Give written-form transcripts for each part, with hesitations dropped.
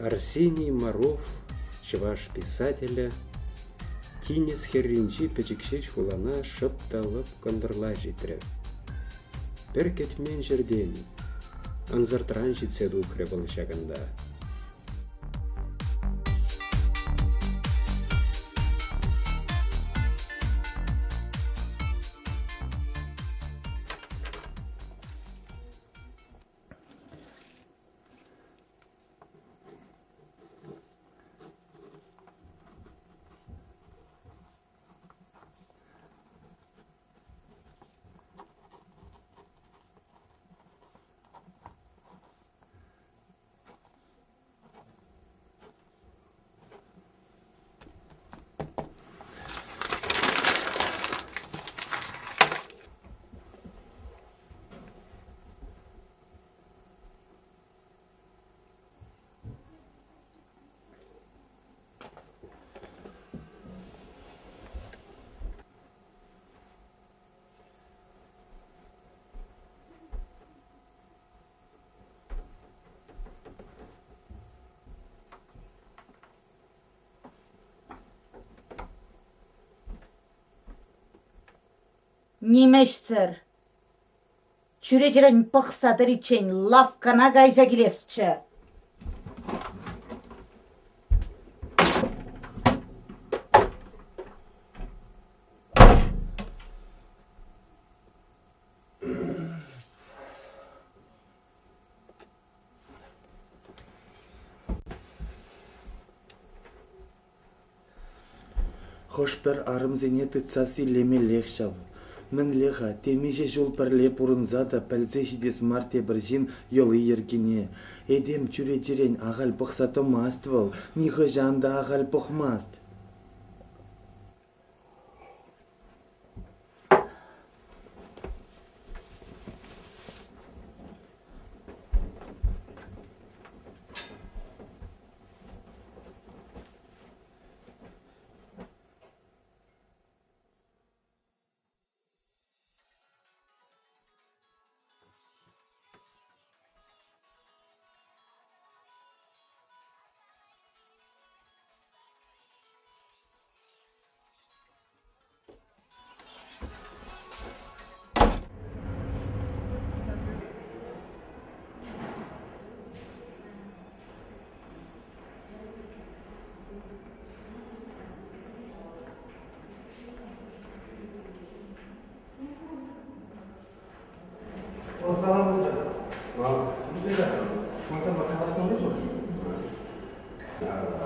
Арсений Маров чӑваш писателӗ тинӗс хӗрринчи пӗчӗк ҫеҫ хулана шӑп та лӑп кӑнтӑрла ҫитрӗ. Пӗр кӗтмен ҫӗртен, ӑнсӑртран ҫитсе тухрӗ вӑл ҫакӑнта. Нимӗҫсӗр Чӳречерен пӑхса тӑриччен лавккана кайса килесчӗ. Хӑш-пӗр арӑмсене тытса силлемеллех ҫав. Мӗнле-ха темиҫе ҫул пӗрле пурӑнса та пӗлсе ҫитес мар тепӗр ҫын йӑли-йӗркине. Этем чӳречерен ахаль пӑхса тӑмасть вӑл, нихӑҫан та ахаль пӑхмасть.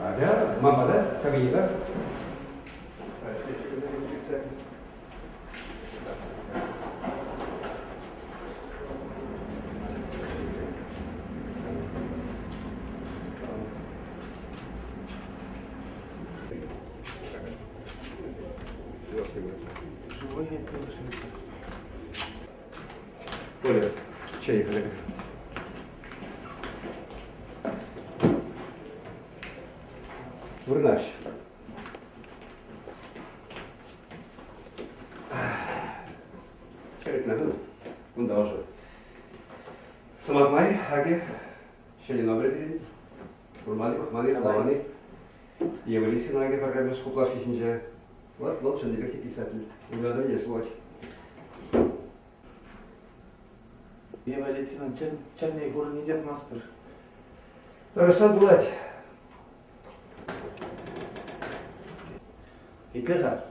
Атя, ман пата, кабинета. Оля, чей хатӗрле. Вырнаҫ. Черетне тӑнӑ. Кунта ӑшӑ. Сӑмах май, акӑ, ҫӗнӗ номер пирӗн. Курман-и, пӑхман-и, вуламан-и? Ева Лисина акӑ пӗрремӗш хуплашки ҫинче. Вот вӑл чӑннипех те писатель. Унта вӗренес пулать. Ева Лисина чӗрне курни те тӑмастпӑр. Тӑрӑшсан пулать. Итле-ха.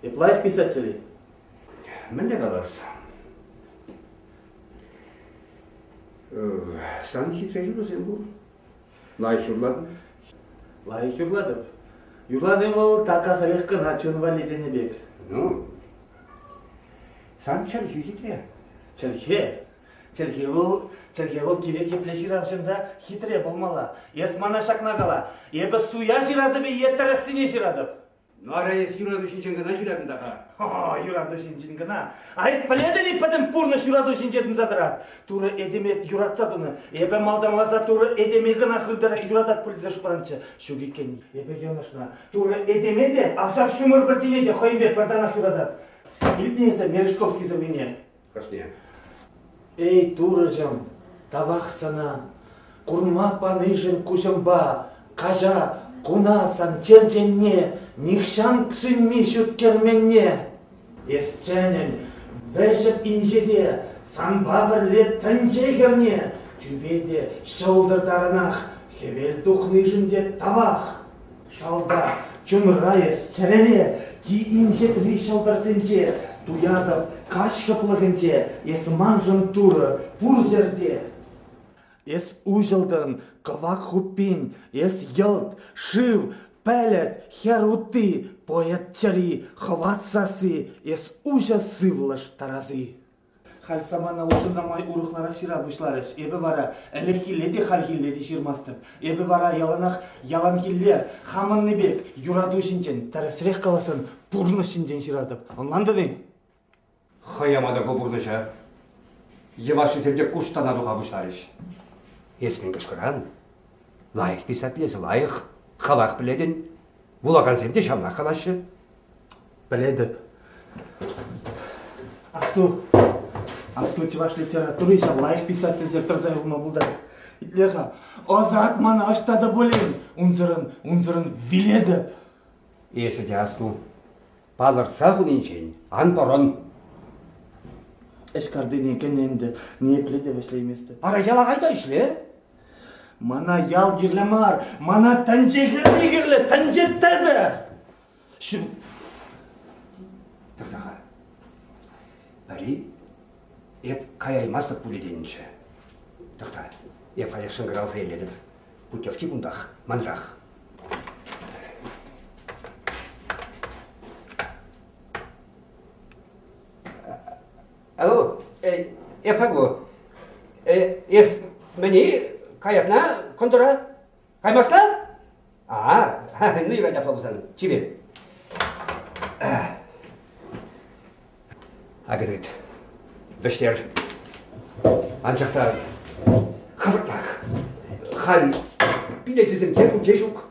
Эп лайӑх писатель-и? Мӗнле калас? Сан хитре юрӑсем пур. Лайӑх юрлатӑн? Лайӑх юрлатӑп. Юрлани вӑл така хӗрех кӑна чун валли тенӗ пек. Ну, сан чӗлхӳ хитре. Чӗлхе? Чӗлхе вӑл, чӗлхе вӑл кирек епле ҫыравҫӑн та хитре пулмалла. Эс мана ҫакна кала. Эпӗ суя ҫыратӑп-и е тӗрӗссине ҫыратӑп? Ну, ара, эс юрату ҫинчен кӑна ҫыратӑн та-ха. О, юрату ҫинчен кӑна. А эс пӗлетӗн-и пӗтӗм пурнӑҫ юрату ҫинче тӑнса тӑрать? Турӑ этеме юратса тунӑ. Эпӗ малтанласа Турӑ этеме кӑна хытӑ юратать пуль тесе шутланӑччӗ. Ҫук иккен, эпӗ йӑнӑшнӑ. Турӑ этеме те, ав ҫав ҫумӑр пӗрчине те хӑйӗнпе пӗр танах юратать. Илтнӗ эсӗ Мережковский сӑввине? Хӑшне? Эй, Турӑҫӑм, тавах сана! Курма панишӗн куҫӑмпа каҫа куна сан черченне, нихҫан сӳнми ҫут керменне. Эс чӗнӗн, вӗҫӗп инҫете, санпа пӗрле тӗнче хӗрне, тӳпе те ҫӑлтӑр таранах, хӗвел тухнишӗн те тавах. Шалта, чунра эс, чӗрере, чи инҫетри ҫӑлтӑрсенче, туятӑп каҫ шӑплӑхӗнче, эс маншӑн Турӑ пур ҫӗрте. Эс уҫӑлтӑн, кӑвак хуппин, эс йӑлт, шыв, пӗлӗт, хӗр утти, поэт чӗри, хӑват сасси, эс уҫӑ сывлӑш тараси. Халь самана улшӑннӑ май урӑхларах ҫыра пуҫларӗҫ. Эпӗ вара ӗлӗкхилле те хальхилле те ҫырмастӑп. Эпӗ вара яланах яланхилле, хамӑнни пек, юрату ҫинчен, тӗрӗсрех каласан, пурнӑҫ ҫинчен ҫыратӑп. Ӑнлантӑн-и? Хӑямата ку пурнӑҫа. Йӑвашшисем те куштана туха пуҫларӗҫ. Эс мӗн кӑшкӑран? Лайӑх писатель эсӗ, лайӑх. Хӑвах пӗлетӗн. Вулакансем те ҫавнах калаҫҫӗ. Пӗлетӗп. Асту, асту чӑваш литератури ҫав лайӑх писательсӗр тӑрса юлма пултарать. Итле-ха, ӑсат мана ӑҫта та пулин, унсӑрӑн, унсӑрӑн вилетӗп. Эсӗ те асту, Палӑртса хунинчен ан пӑрӑн. Ӗҫ картине кӗнӗ ӗнтӗ, ниепле те вӗҫлейместӗп. Ара яла кайта ӗҫле. Мана ял кирлӗ мар, мана тӗнче хӗрри кирлӗ, тӗнче тӗпӗ. Ҫу... Тӑхта-ха. Пӗри эп каяймастӑп пулӗ тенӗччӗ. Тӑхта, эп халех шӑнкӑравласа илетӗп. Путевки кунтах, манрах. Алло, эп-ха Эс мӗне каятна кӑнтӑра? Каймасла? А, ну юрать апла пулсан. Чипер. Акӑ тыт. Вӗҫтер. Анчах та хӑвӑртрах. Халь билечӗсем те пур, те ҫук.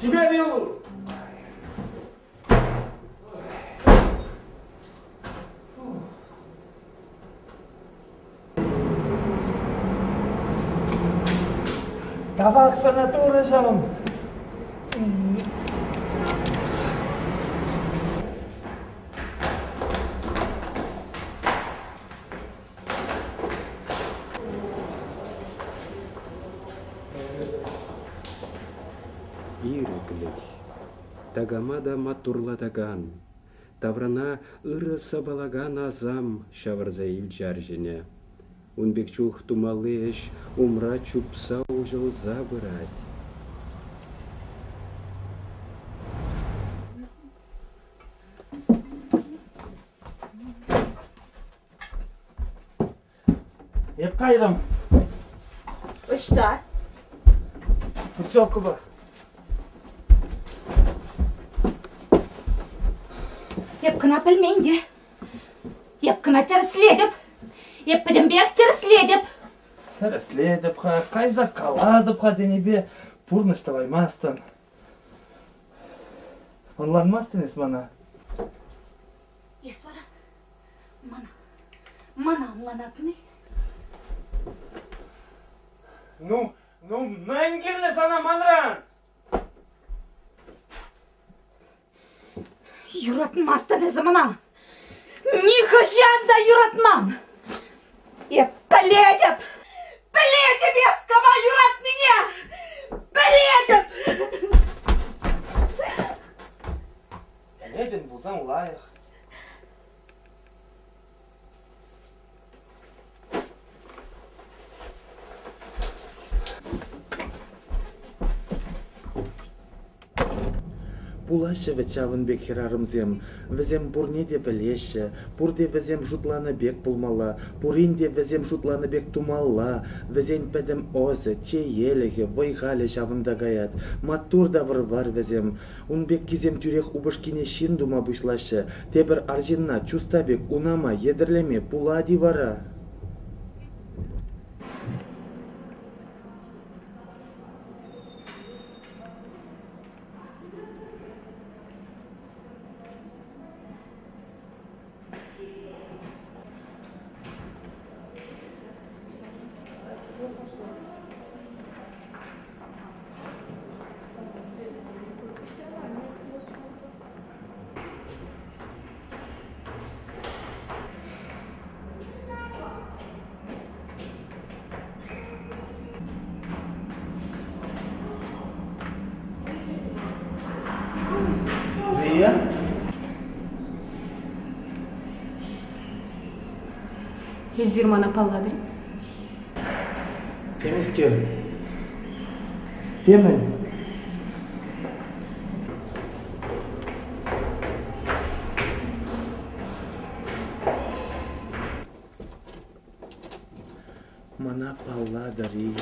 Тебя вел! Тавах сана Турӑҫӑм! Ирӗклӗх, такама та маттурлатакан, Таврана ырӑ сапалакан асам ҫавӑрса илчӗ арҫынӗ. Ун пек чух тумалли ӗҫ умра чупса уҫӑлса пырать. Эп кайрӑм. Ӑҫта? Путевкӑпа. Эп кӑна пӗлмен те. Эп кӑна тӗрӗслетӗп. Эп пӗтӗмпех тӗрӗслетӗп. Тӗрӗслетӗп-ха, кайса калатӑп-ха тенипе пурнӑҫ тӑваймастӑн. Ӑнланмастӑн эс мана. Эс вара Мана, мана ӑнланатни? Ну, ну мӗн кирлӗ сана манран? Юратмастӑн эсӗ мана. Нихӑҫан та юратман. Эп пӗлетӗп, пӗлетӗп эс кама юратнине. Пӗлетӗп. Пӗлетӗн пулсан лайӑх. Пулаҫҫӗ вӗт ҫавӑн пек хӗрарӑмсем, вӗсем пурне те пӗлеҫҫӗ, пурте вӗсем шутланӑ пек пулмалла, пурин те вӗсем шутланӑ пек тумалла, вӗсен пӗтӗм ӑсӗ, чеелӗхӗ, вӑй-халӗ ҫавӑнта каять. Маттур та вӑр-вар вӗсем. Ун пеккисем тӳрех упӑшкине ҫын тума пуҫлаҫҫӗ, тепӗр арҫынна чуста пек унама, йӗтӗрлеме пулать-и вара? Эсир мана паллатӑр-и? Темӗскер. Темӗн. Мана паллатӑр-и?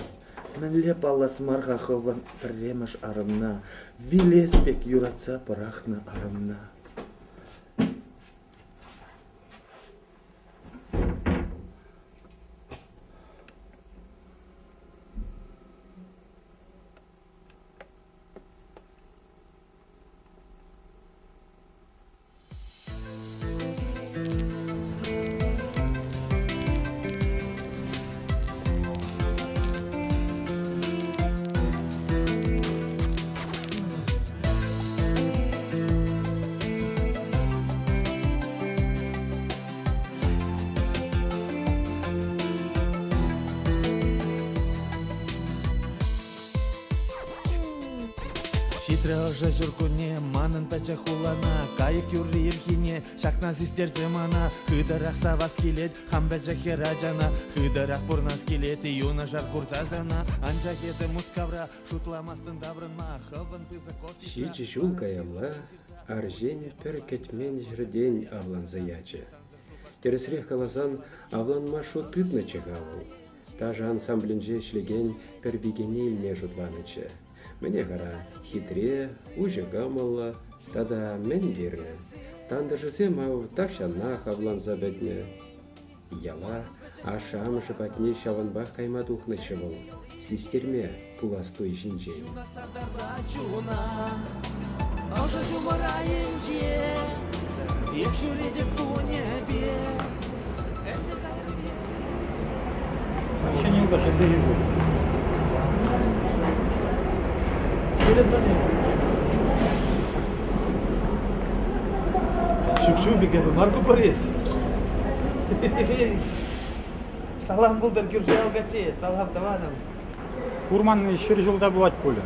Мӗнле паллас мар-ха хӑвӑн пӗрремӗш арӑмна, вилес пек юратса пӑрахнӑ арӑмна? Ҫитрӗ ӑшӑ ҫуркунне, манӑн пӗчӗк хулана, кайӑк юрри ирхине ҫакна систерчӗ мана. Хытӑрах савас килет хам пӗчӗк хӗр ачана, хытӑрах пурнас килет юнашар курса сана. Анчах эсӗ Мускавра шутламастӑн таврӑнма, хӑвӑн пысӑк офисра. Ҫичӗ ҫул каялла арҫын пӗр кӗтмен ҫӗртен авланса ячӗ. Тӗрӗсрех каласан, авланма шут тытнӑччӗ-ха вӑл. Ташӑ ансамблӗнче ӗҫлекен пӗр пикене илме шутланӑччӗ. Мӗнех ара, хитре, уҫӑ кӑмӑллӑ тата мӗн кирлӗ? Тантӑшӗсем ав тахҫанах авланса пӗтнӗ. Яла ашшӗ-амӑшӗ патне ҫавӑнпах кайма тухнӑччӗ вӑл, систерме пулас туй ҫинчен. Ӑшӑ ҫумӑр айӗнче эп ҫӳретӗп кунӗпе. Ӗнтӗ кайрӑм Ҫӗнӗ юлташ ӗҫлеме пур. Перезвони. Ҫук-ҫук, эпӗ Марко Борис. Салам пултӑр кӳршӗ ял каччи, салам тӑванӑм. Курманни ҫӗр ҫулта пулать пулӗ.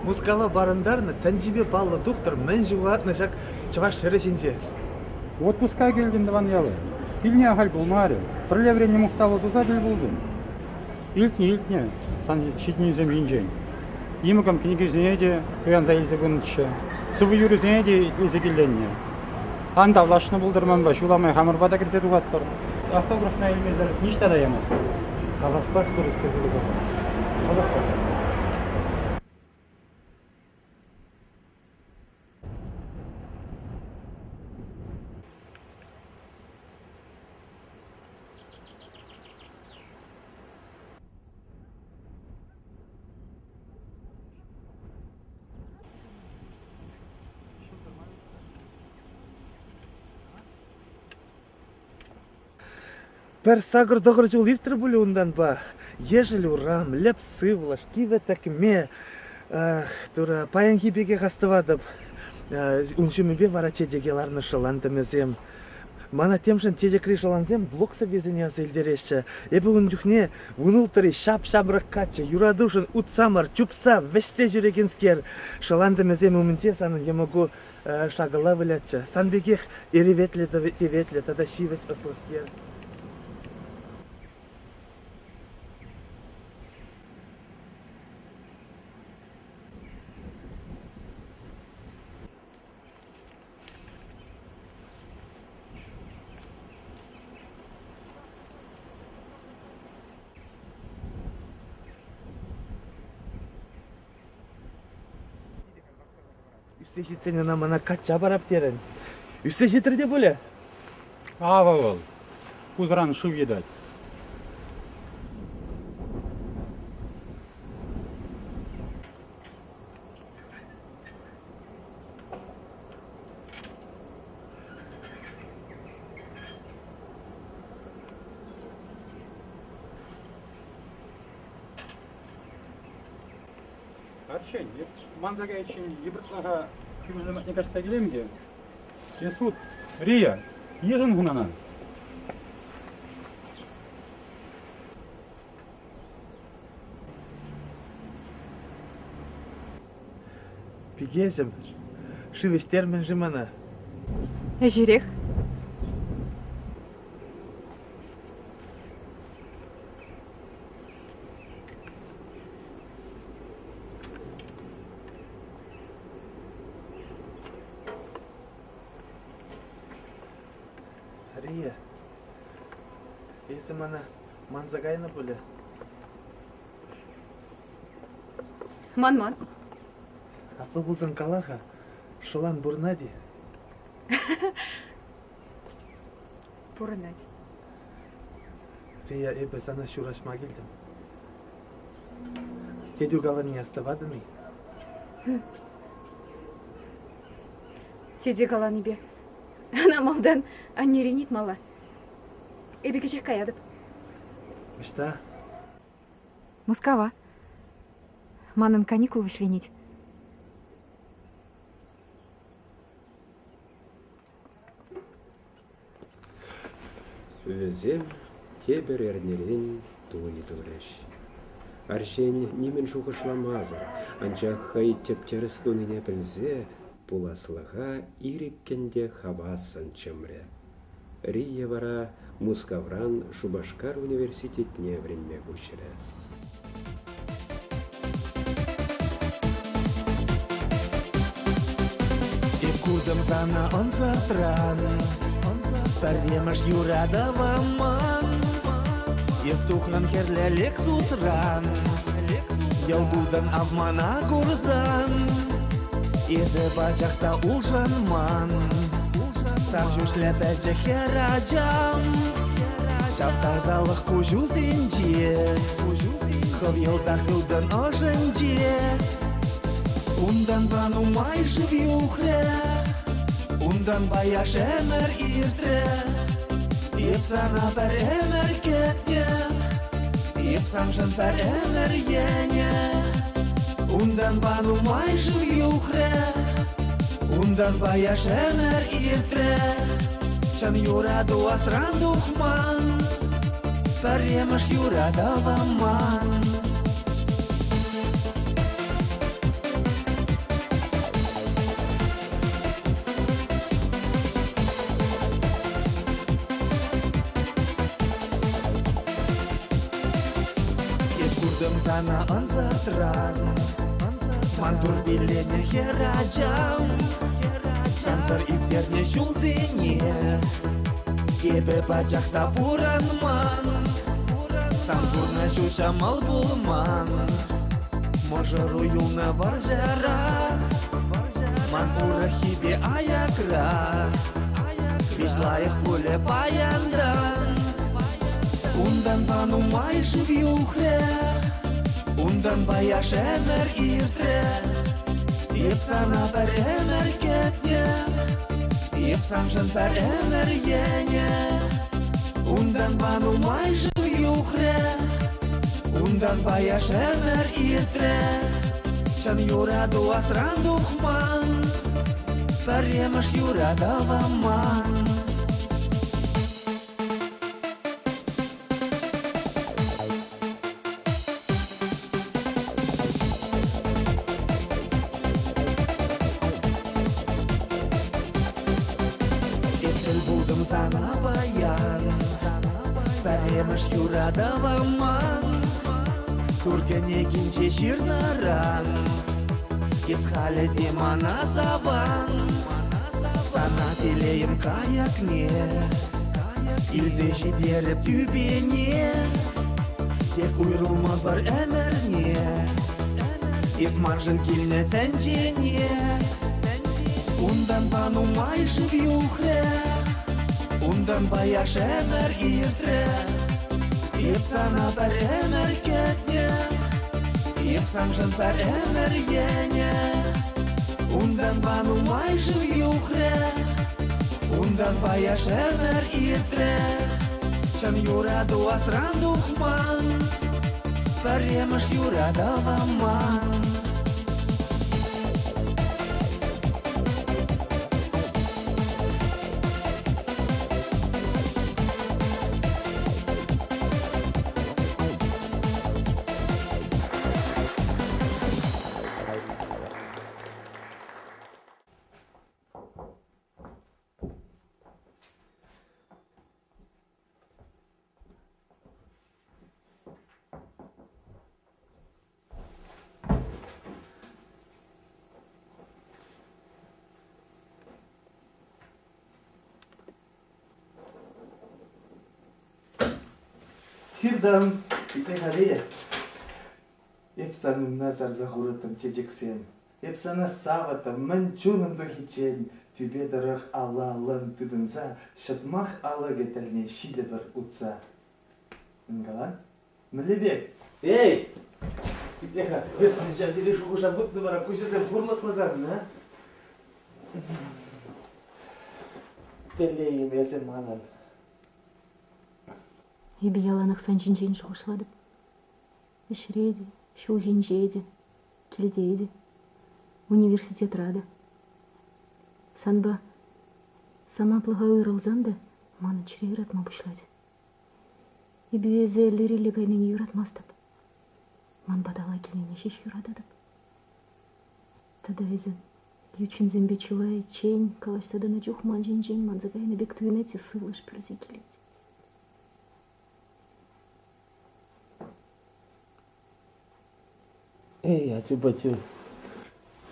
Мускава парӑнтарнӑ тӗнчипе паллӑ тухтӑр мӗн ҫухатнӑ ҫак чӑваш ҫӗрӗ ҫинче? Отпуска килтӗм тӑван яла. Килни ахаль пулмарӗ. Пӗрле вӗреннӗ мухтавлӑ туса тӗл пултӑм. Илтнӗ, илтнӗ сан ҫитӗнӳсем ҫинчен. Йӑмӑкӑм кӗнекесене те туянса илсе пынӑччӗ. Сывӑ юрӑсене те итлесе килленнӗ. Ан тавлашнӑ пултӑр манпа, ҫула май хамӑрпа та кӗрсе тухатпӑр. Автографна илмесӗр ниҫта та ямастӑп. Хаваспах вырӑс кӗрсе тухатпӑр. Хаваспах. Пӗр сакӑр-тӑхӑр ҫул иртрӗ пулӗ унтанпа. Ешӗл урам, лӗп сывлӑш, кивӗ тӗкме. Тура, паянхи пекех астӑватӑп. Ун ҫумӗпе вара чечеке ларнӑ шӑлан тӗмӗсем. Мана темшӗн чечекри шӑлансем блок сӑввисене аса илтереҫҫӗ. Эпӗ ун чухне вунулттӑри ҫап-ҫамрӑк каччӑ, юратушӑн утса мар, чупса, вӗҫсе ҫӳрекенскер, шӑлан тӗмӗсем умӗнче санӑн йӑмӑку шакӑлла вылятчӗ. Сан пекех эреветлӗ теветлӗ тата ҫивӗч ӑслӑскер. Ӳссе ҫитсен ӑна мана качча парап терӗн. Ӳссе ҫитрӗ те пулӗ. Авӑ вӑл. Пусӑран шыв йӑтать. Арҫын, манса кайиччен йывӑрлӑха кӳршӗсем патне каҫса килем те. Эсут, Рия, йышӑн хунана. Пикеҫӗм, шыв ӗҫтермӗн-ши мана? Ӗҫӗрех. Рия, эсӗ мана манса кайнӑ пулӗ? Манман. Апла пулсан кала-ха, шӑлан пурӑнать-и? Пурӑнать. Рия, эпӗ сана ҫураҫма килтӗм. Тетӳ каланине астӑватӑн-и? Тете каланипе. Ӑна малтан аннерен ыйтмалла. Эпӗ кӗҫех каятӑп. Ӑҫта? Мускава. Манӑн каникул вӗҫленет. Вӗсем тепӗр эрнерен туй турӗҫ. Арҫын нимӗн шухӑшламасӑр, анчах хӑй тӗп-тӗрӗс тунине пӗлсе пуласлӑха ирӗккӗн те хавассӑн чӑмрӗ. Рия вара Мускавран Шупашкар университетне вӗренме куҫрӗ. Эп куртӑм сана ӑнсӑртран, Пӗрремӗш юратӑва ман. Эс тухрӑн хӗрлӗ Лексусран, Йӑл култӑн ав мана курсан. Эсӗ пачах та улшӑнман, Сан ҫӳҫлӗ пӗчӗк хӗрачам. Ҫав тасалӑх куҫусенче, Хӑв йӑлтах ылтӑн ӑшӗнче. Унтанпа нумай шыв юхрӗ, Унтанпа яш ӗмӗр иртрӗ. Эп сана пӗр ӗмӗр кӗтнӗ, Эп саншӑн пӗр ӗмӗр йӗнӗ. Унтанпа нумай шыв юхрӗ, Унтанпа яш ӗмӗр иртрӗ. Чӑн юрату асран тухман, Пӗрремӗш юратӑва ман. Эп куртӑм сана ӑнсӑртран, Ман тур пилленӗ хӗрачам. Сансӑр ирттернӗ ҫулсене Эпӗ пачах та пурӑнман. Сан пурнӑҫу ҫӑмӑл пулман. Мӑшӑру юлнӑ вӑрҫӑра, Ман урӑххипе аякра. Виҫ лайӑх пулӗ паянтан. Унтанпа нумай шыв юхрӗ, Унтанпа яш ӗмӗр иртрӗ. Эп сана пӗр ӗмӗр кӗтнӗ, Эп саншӑн пӗр ӗмӗр йӗнӗ. Унтанпа нумай шыв юхрӗ, Унтанпа яш ӗмӗр иртрӗ. Чӑн юрату асран тухман, Пӗрремӗш юратӑва ман. Эп тӗл пултӑм сана паян, Пӗрремӗш юратӑва ман. Тур кӗнекинче ҫырнӑран, Эс халӗ те мана саван. Сана телейӗм каякне Илсе ҫитерӗп тӳпене. Тек уйрӑлмӑпӑр ӗмӗрне. Эс маншӑн килнӗ тӗнчене. Унтанпа нумай шыв юхрӗ, Унтанпа яш ӗмӗр иртрӗ. Эп сана пӗр ӗмӗр кӗтнӗ, Эп саншӑн пӗр ӗмӗр йӗнӗ. Унтанпа нумай шыв юхрӗ, Унтанпа яш ӗмӗр иртрӗ. Чӑн юрату асран тухман, Пӗрремӗш юратӑва ман. Ҫыртӑм. Итле-ха, Лея. Эп сан умна сарса хурӑттӑм чечексем. Эп сана савӑттӑм мӗн чунӑм тухиччен. Тӳпе тӑрӑх алла-аллӑн тытӑнса ҫӑтмах алӑкӗ тӗлне ҫитӗпӗр утса. Мӗн калан? Мӗнле пек? Эй! Итле-ха, эс мӗн ҫав тери шухӑша путнӑ вара, куҫӗсем хурлӑхлӑ санӑн, а? Телейӗм эсӗ манӑн. Эпӗ яланах сан ҫинчен шухӑшлатӑп. Ӗҫре те, ҫул ҫинче те, килте те, университетра та. Санпа самантлӑха уйрӑлсан та манӑн чӗре ыратма пуҫлать. Эпӗ эсӗ лирилле кайнине юратмастӑп. Ман паталла килнине ҫеҫ юрататӑп. Тата эсӗ ют ҫынсемпе чылайччен калаҫса тӑнӑ чух ман ҫинчен манса кайнӑ пек туйӑнать те сывлӑш пӳлсе килет. Эй, ачу-пачу,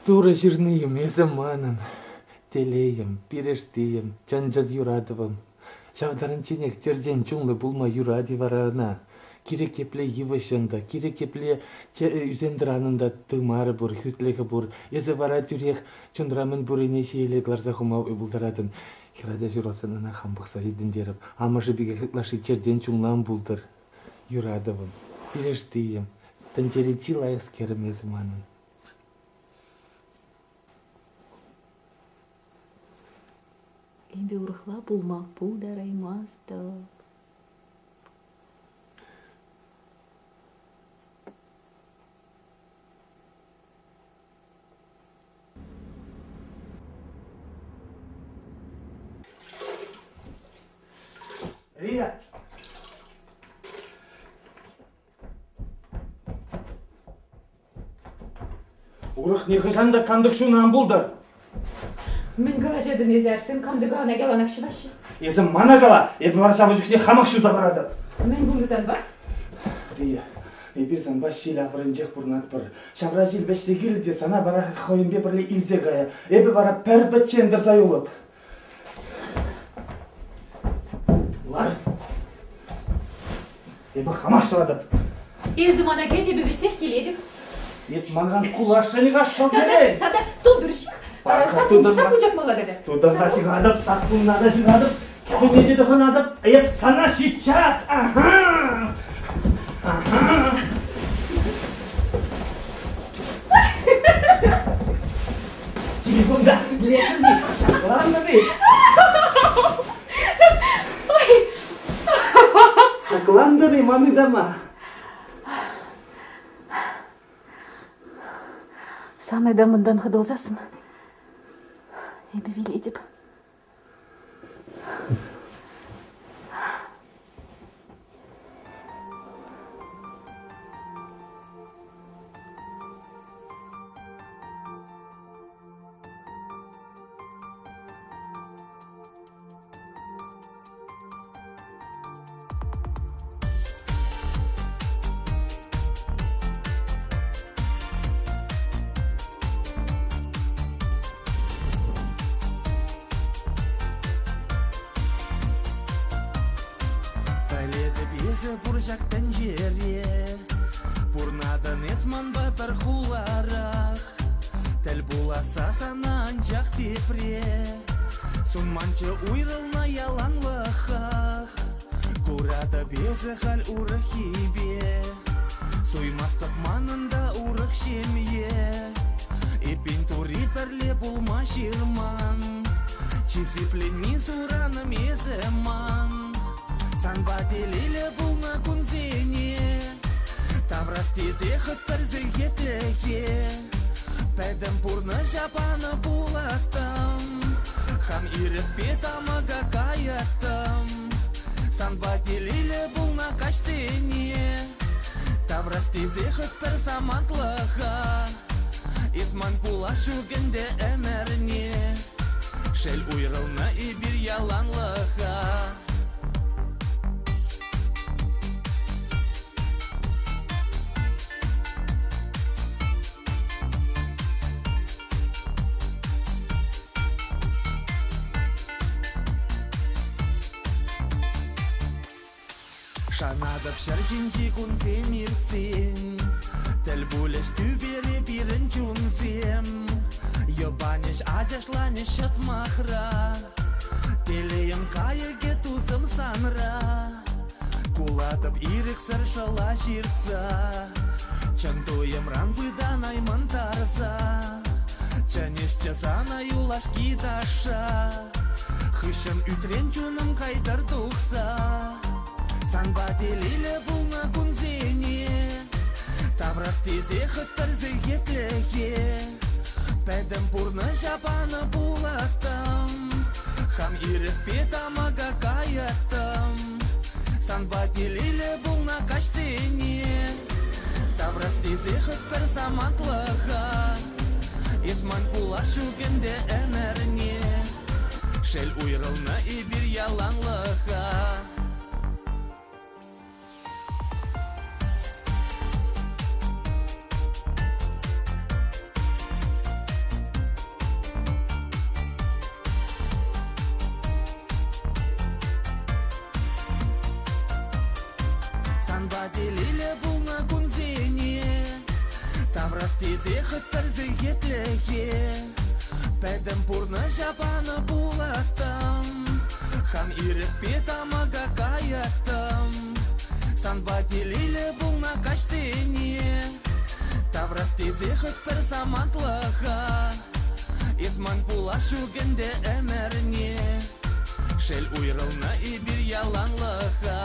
Турӑ ҫырнийӗм эсӗ манӑн, телейӗм, пирӗштийӗм, чӑн-чӑн юратӑвӑм. Ҫав таранчченех черчен чунлӑ пулма юрать-и вара ӑна? Кирек епле йывӑҫӑн та, кирек епле ӳсен-тӑранӑн та тымарӗ пур, хӳтлӗхӗ пур. Эсӗ вара тӳрех чунра мӗн пуррине ҫиеле кӑларса хума пултаратӑн. Хӗрача ҫуралсан ӑна хам пӑхса ҫитӗнтерӗп. Амӑшӗ пекех ытлашши чертен чунлӑ ан пултӑр. Юратӑвӑм, пирӗштийӗм, тӗнчери чи лайӑхскерӗм эсӗ манӑн. Эпӗ урӑхла пулма пултараймастӑп. Рия! Урӑх нихӑҫан та кантӑк ҫунӑ ан пултӑр. Мӗн калаҫатӑн эсӗ, Арсен, кантӑка ӑна яланах ҫӑваҫҫӗ. Эсӗ мана кала, эпӗ вара ҫавӑн чухне хамах ҫуса паратӑп. Мӗн пулнӑ санпа? Рия, эпир санпа ҫил авӑрӗнчех пурӑнатпӑр. Ҫавра ҫил вӗҫсе килӗ те сана вара хӑйӗнпе пӗрле илсе кайӗ. Эпӗ вара пӗр-пӗччен тӑрса юлӑп. Лар. Эпӗ хамах ҫӑлатӑп. Эсӗ мана кӗт, эпӗ вӗҫсех килетӗп. Эс манран куласшӑн-ха шӑлтӑрен. Тата тутӑр ҫых. Саппун ҫакмалла тата. Тутӑрна ҫыхатӑп, саппунна та ҫыхатӑп, кӗпене те тӑхӑнатӑп. Эп сана сейчас, ага! Ага! Телефонта лекнӗ, ҫакланнӑ-и? Ҫаклантӑн-и ман ытама? Сан ытамӑнтан хӑтӑлсассӑн эпӗ вилетӗп. Пӗлетӗп эсӗ пур ҫак тӗнчере, Пурнатӑн эс манпа пӗр хуларах. Тӗл пуласса сана анчах тепре Сунманччӗ уйрӑлнӑ яланлӑхах. Куратӑп эсӗ халь урӑххипе, Суймастӑп манӑн та урӑх ҫемье. Эппин тури пӗрле пулма ҫырман, Чи сипленми суранӑм эсӗ ман. Санпа телейлӗ пулнӑ кунсене Таврас тесе хӑть пӗр сехетлӗхе Пӗтӗм пурнӑҫа панӑ пулаттӑм, Хам ирӗкпе тамӑка каяттӑм. Санпа телейлӗ пулнӑ каҫсене Таврас тесе хӑть пӗр самантлӑха Эс ман пулас ҫук ӗнтӗ ӗмӗрне. Шел уйрӑлнӑ эпир яланлӑха. Шанатӑп ҫӗр ҫинчи кунсем иртсен, Тӗл пулӗҫ тӳпере пирӗн чунсем. Йӑпанӗҫ, ачашланӗҫ ҫӑтмахра. Телейӗм кайӑкӗ тусӑм санра. Кулатӑп ирӗксӗр шӑла ҫыртса. Чӑн туйӑмран пытанаймӑн тарса. Чӗнесчӗ сана юлашки ташша. Хыҫҫӑн ӳтрен чунӑм кайтӑр тухса. Санпа телейлӗ пулнӑ кунсене Таврас тесе хӑть сехетлӗхе Пӗтӗм пурнӑҫа панӑ пулаттӑм Хам ирӗкпе тамака каяттӑм Санпа телейлӗ пулнӑ каҫсене Таврас тесе хӑть пӗр самантлӑха Эс ман пулас ҫук ӗнтӗ ӗмӗрне Шел уйрӑлнӑ эпир яланлӑха. Санпа телейлӗ пулнӑ кунсене Таврас тесе хӑть пӗр сехетлӗхе Пӗтӗм пурнӑҫа панӑ пулаттӑм Хам ирӗкпе тамака каяттӑм Санпа телейлӗ пулнӑ каҫсене Таврас тесе хӑть пӗр самантлӑха Эс ман пулас ҫук ӗнтӗ ӗмӗрне Шел уйрӑлнӑ эпир яланлӑха.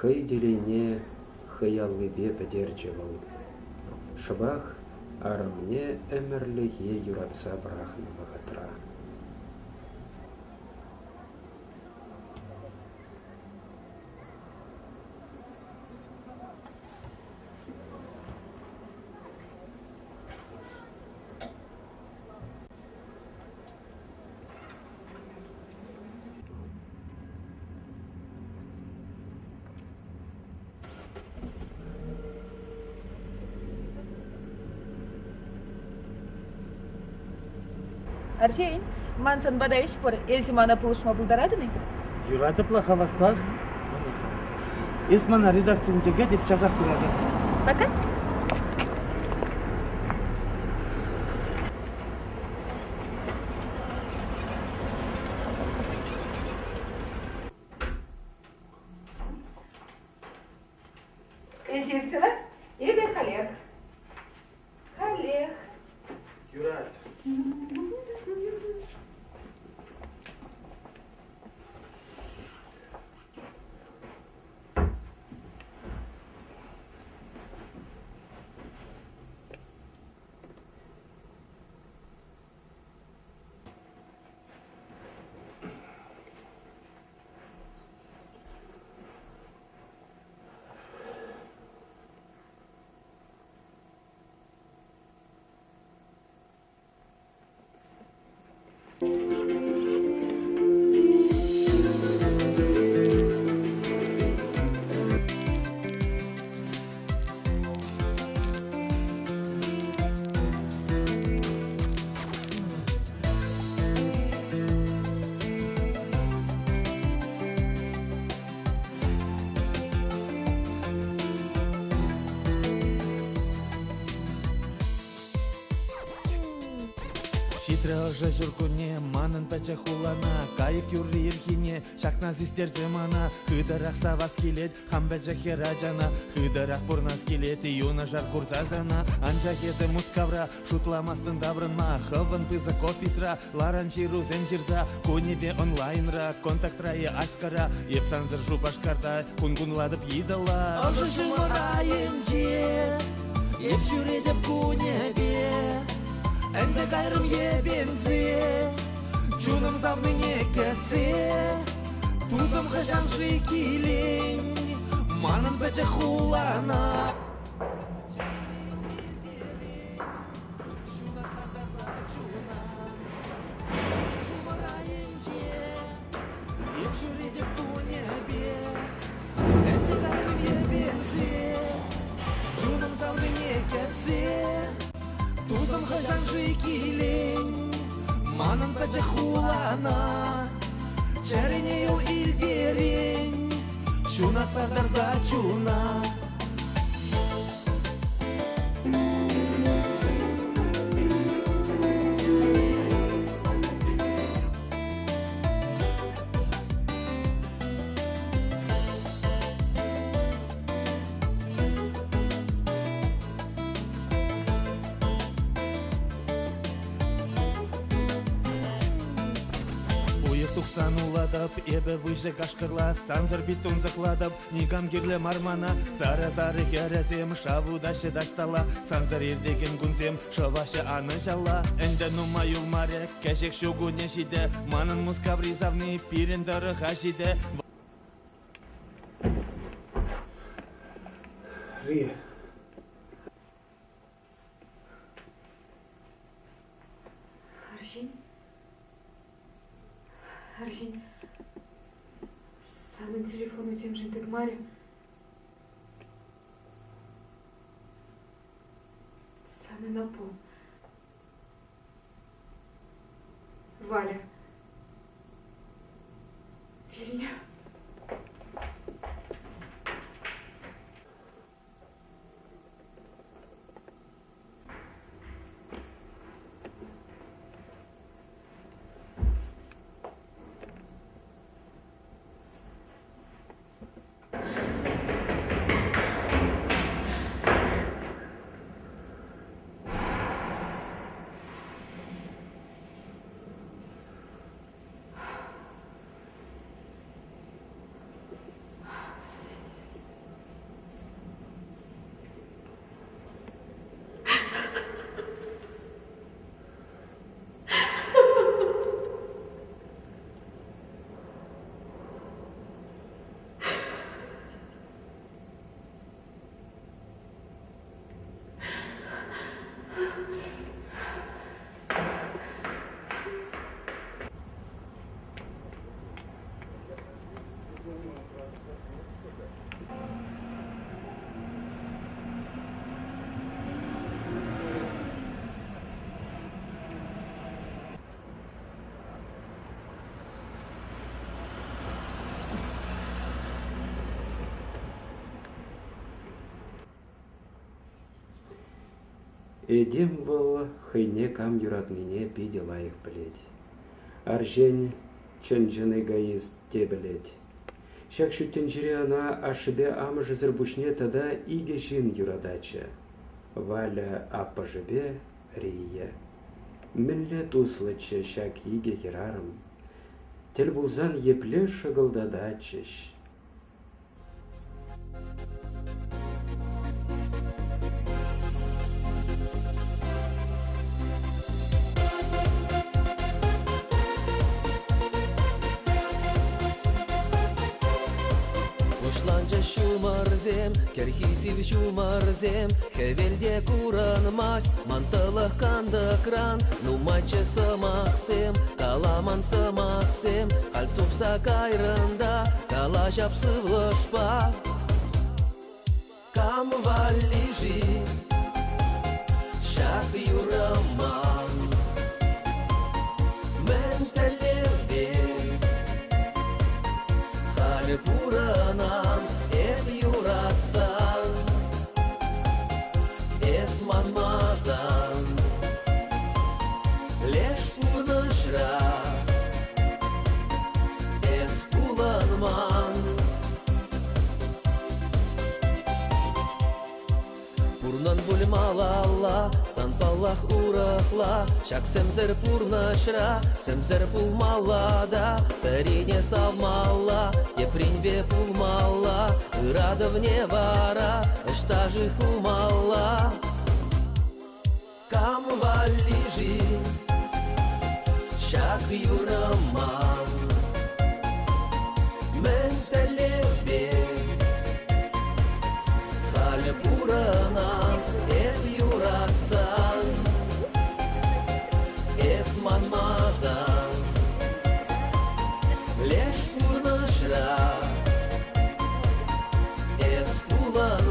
Хӑй телейне хӑй аллипе пӗтерчӗ вӑл. Шӑпах арӑмне ӗмӗрлӗхе юратса пӑрахнӑ вӑхӑтра. Арҫен, ман санпа та ӗҫ пур. Эсӗ мана пулӑшма пултаратӑн-и? Юратӑпла хаваспах. Эс мана редакцинче кӗтӗп, часах пыратӑп. Пока. Эсир цела? Эпӗ халех. Халех. Юрать. Ҫитрӗ ӑшӑ ҫуркунне, манӑн пӗчӗк хулана. Кайӑк юрри ирхине ҫакна систерчӗ мана. Хытӑрах савас килет хам пӗчӗк хӗр ачана. Хытӑрах пурнас килет юнашар курса сана. Анчах эсӗ Мускавра шутламастӑн таврӑнма. Хӑвӑн пысӑк офисра ларан ҫырусем ҫырса. Кунӗпе онлайнра, контактра е аськӑра. Эп сансӑр Шупашкарта кун кунлатӑп йытӑла. Ӑшӑ ҫумӑр айӗнче эп ҫӳретӗп кунӗпе. Ӗнтӗ кайрӑм йӗпенсе, чунӑм савнине кӗтсе. Тусӑм хӑҫан-ши килен? Манӑн пӗтӗм пӗчӗк хулана. Эп ҫӳретӗп кунӗпе, ӗнтӗ кайрӑм йӗпенсе, чунӑм савнине кӗтсе. Тусӑм хӑҫан-ши килен манӑн пӗчӗк хулана? Чӗрене йӑл илтерен, ҫунат сартарса чуна. Уйӑх тухсан улатӑп, эпӗ выҫӑ кашкӑрла, сансӑр пит тунсӑхлатӑп, никам кирлӗ мар мана. Сарӑ-сарӑ хӗрӗсем шав утаҫҫӗ таҫталла, сансӑр иртекен кунсем шӑваҫҫӗ анӑҫалла. Ӗнтӗ нумай юлмарӗ, кӗҫех ҫу кунӗ ҫитӗ, манӑн Мускаври савни пирӗн тӑрӑха ҫитӗ. Ри. Арҫын. Арҫын. Санӑн телефону темшӗн тытмарӗ. Санӑн аппу. Валя. Вилнӗ. Этем вӑл хӑйне кам юратнине питӗ лайӑх пӗлет. Арҫын чӑн-чӑн эгоист те пӗлет. Ҫак ҫут тӗнчере ӑна ашшӗпе амӑшӗсӗр пуҫне тата икӗ ҫын юрататчӗ: Валя аппӑшӗпе Рия. Мӗнле туслӑччӗ ҫак икӗ хӗрарӑм. Тӗл пулсан епле шӑкӑлтататчӗҫ. Пуҫланчӗҫ ҫумӑрсем, кӗрхи сив ҫумӑрсем, Хӗвел те курӑнмасть ман тӑлӑх кантӑкран. Нумайччӗ сӑмахсем, каламан сӑмахсем, Халь тухса кайрӑн та калаҫап сывлӑшпа. Кам валли-ши ҫак юрӑ ман? Мӗн тӗллевпе халь пурӑнам эп юратсан? Эс манмасан леш пурнӑҫра эс пулӑнман. Пурнан пуль малалла, сан паллах урӑхла. Ҫак сӗмсӗр пурнӑҫра сӗмсӗр пулмалла та, пӗрине савмалла, тепринпе пулмалла. Ыратӑвне вара ӑҫта-ши хумалла? Кам валли-ши ҫак юрӑ ман? Мӗн тӗллевпе?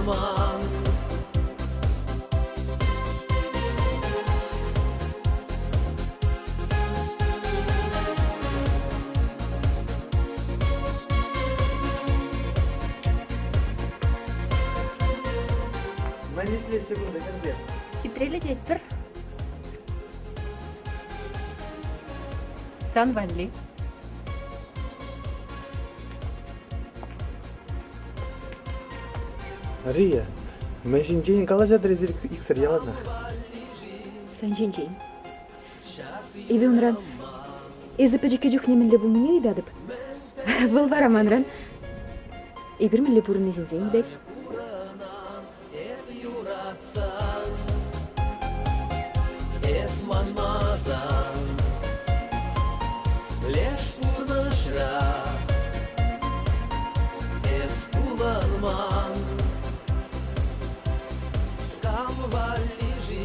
пулан ман. Мӗн ӗҫлеҫҫӗ кунта хӗрсем? Хитрелететпӗр. Сан валли. Рия, мӗн ҫинчен калаҫатӑр эсир иксӗр яланах? Сан ҫинчен. Эпӗ унран эсӗ пӗчӗккӗ чухне мӗнле пулнине ыйтатӑп. Вӑл вара манран эпир мӗнле пурӑнни ҫинчен ыйтать. Эп юратсан, эс манмасан, леш пурнӑҫра эс пулан ман. Кам валли-ши?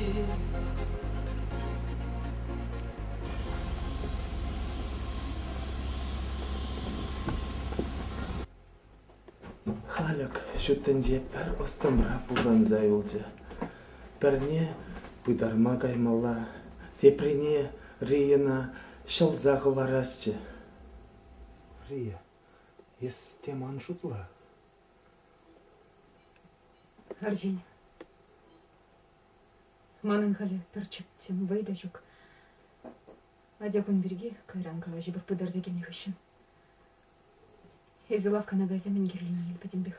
Халӗк ҫут тӗнче пӗр ӑстӑмра пушанса юлчӗ. Пӗрне пытарма каймалла, теприне Рийӑна ҫӑлса хӑварасчӗ. Рия, эс тем ан шутла. Арҫын, манӑн халӗ пӗр чӗптӗм вӑй та ҫук. Атя кун пирки кайран калаҫӑпӑр пытарса килнӗ хыҫҫӑн. Эсӗ лавккана кайса мӗн кирлине ил пӗтӗмпех.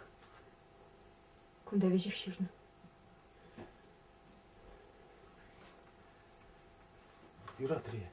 Кунта веҫех ҫырнӑ. Юратри.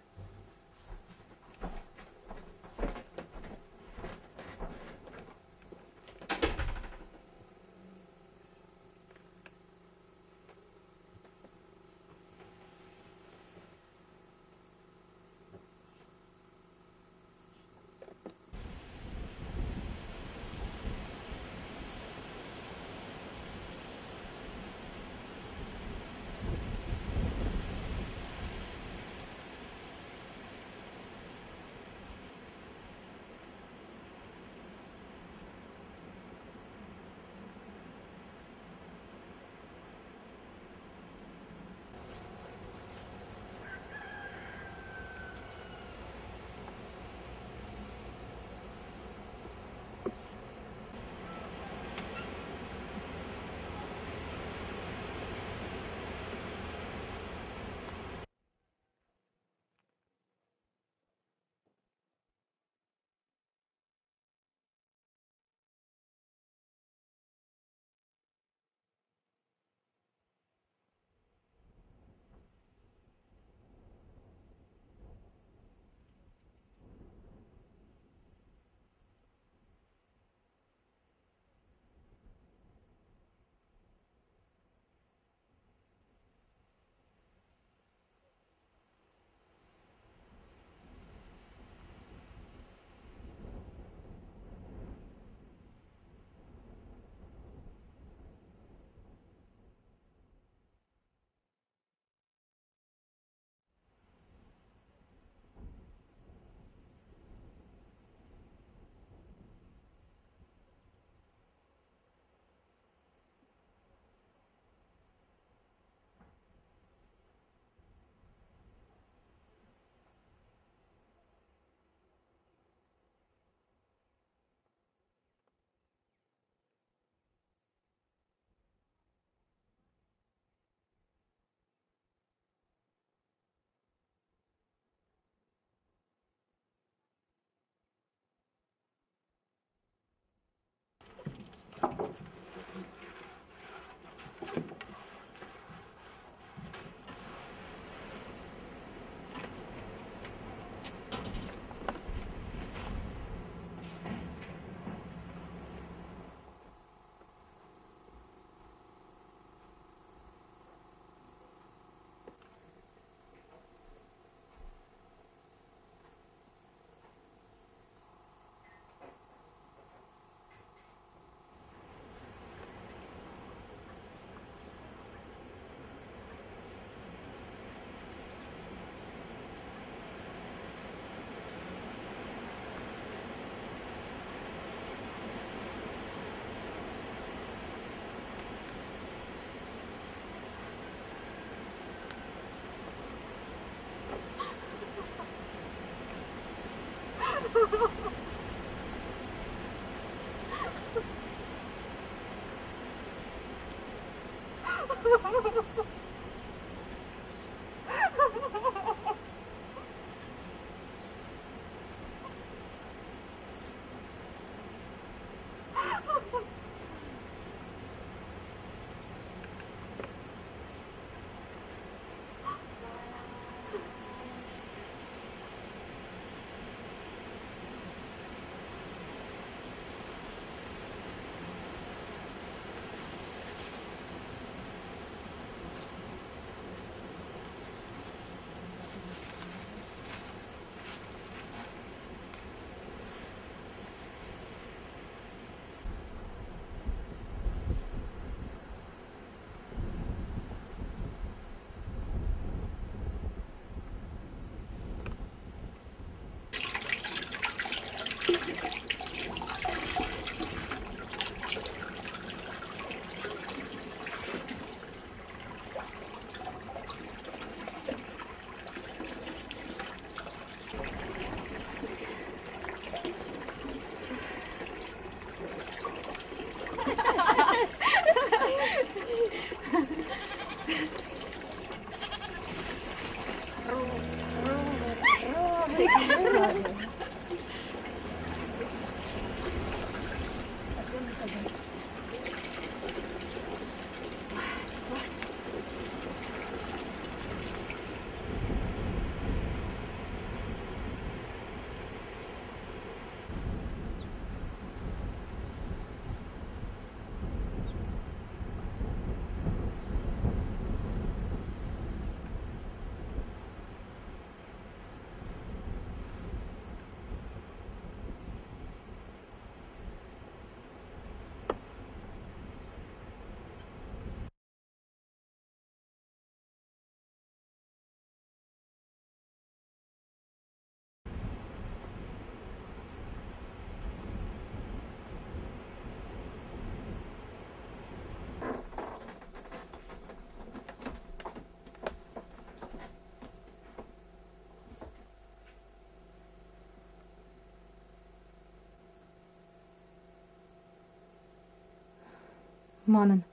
Манӑн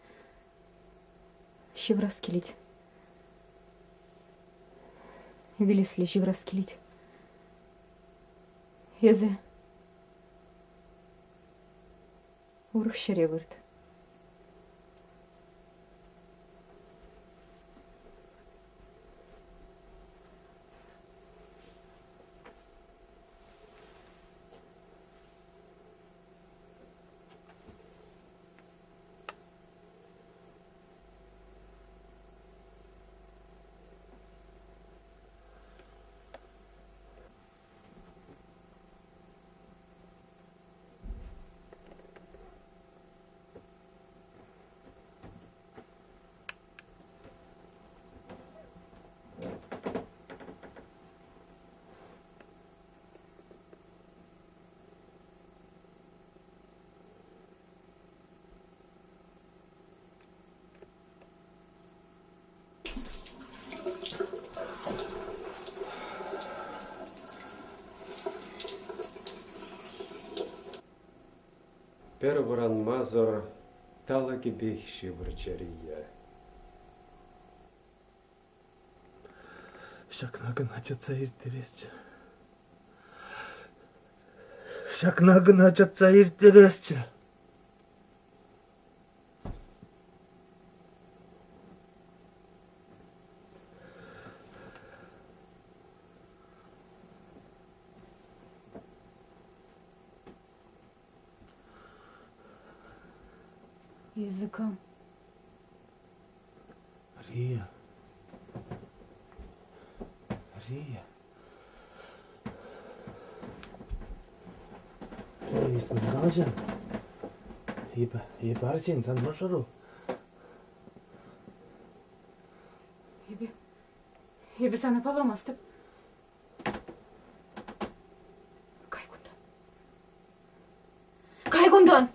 ҫыврас килет. Вилесле ҫыврас килет. Эсӗ урӑх ҫӗре вырт. Пӗр вӑранмасӑр талӑкӗпех ҫывӑрчӗ Рия. Ҫакна кӑна чӑтса ирттересчӗ. Ҫакна кӑна чӑтса ирттересчӗ. Языком. Рия. Рия. Рия, эс мӗн калаҫан? Эпӗ, эпӗ арҫын, сан мӑшӑру. Эпӗ, эпӗ сана палламастӑп. Кай кунтан. Кай кунтан!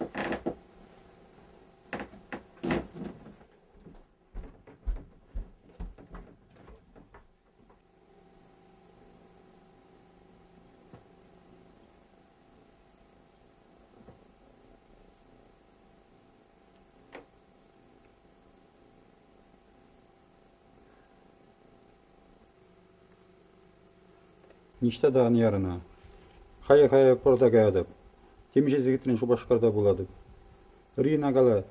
Ниҫта та ан яр ӑна. Халӗ-халӗ порта каятӑп. Темиҫе сехетрен Шупашкарта пулатӑп. Рина кала,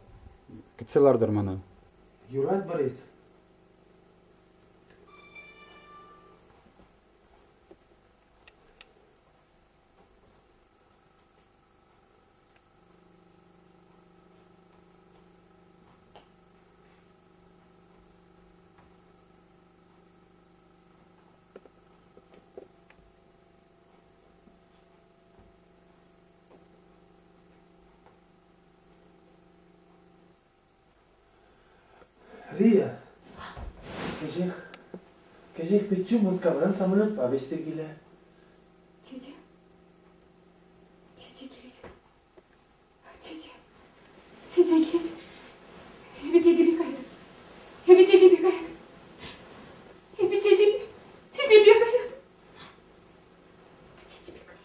кӗтсе лартӑр мана. Юрать, Борис. Рия, кӗҫех, кӗҫех пиччӳ Мускавран самолетпа вӗҫсе килӗ. Тете, тете килет. Тете, тете килет. Эпӗ тетепе каятӑп. Эпӗ тетепе каятӑп. Эпӗ тетепе, тетепе каятӑп. Тетепе каятӑп.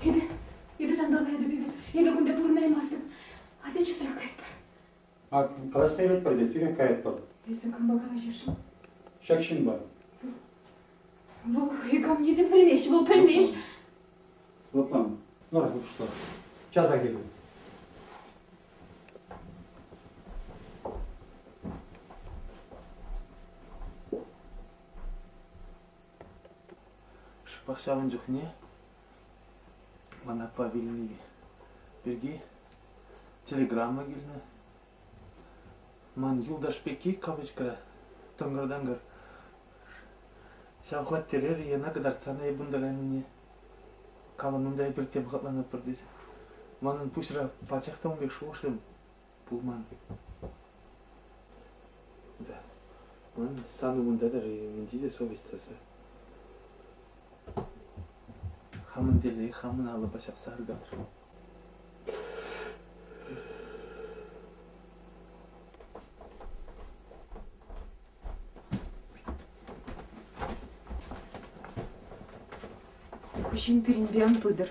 Эпӗ, эпӗ санпа каятӑп, эпӗ, эпӗ кунта пурӑнаймастӑп. Атя часрах каятпӑр. А калаҫса илетпӗр те тӳрех каятпӑр. Эсӗ кампа калаҫасшӑн? Ҫак ҫынпа. Вӑл хӑй камне те пӗлмест, вӑл пӗлмест. Лӑплан, лар хушса. Часах килӗ. Шӑпах ҫавӑн чухне ман аппа вилни пирки телеграмма килнӗ. Ман юлташ пекки кавычкӑра тӑнкӑр-танкӑр ҫав хваттере Рияна кӑтартсан эп унта кайнине калӑн унта эпир тем хӑтланатпӑр тесе. Манӑн пуҫра пачах та ун пек шухӑшсем пулман. Да. Ман сан умӑнта та мӗнче те совесть таса. Хамӑн телее хамӑн алӑпа ҫапса аркатрӑм. Ку ҫын пирӗнпе ан пытӑр.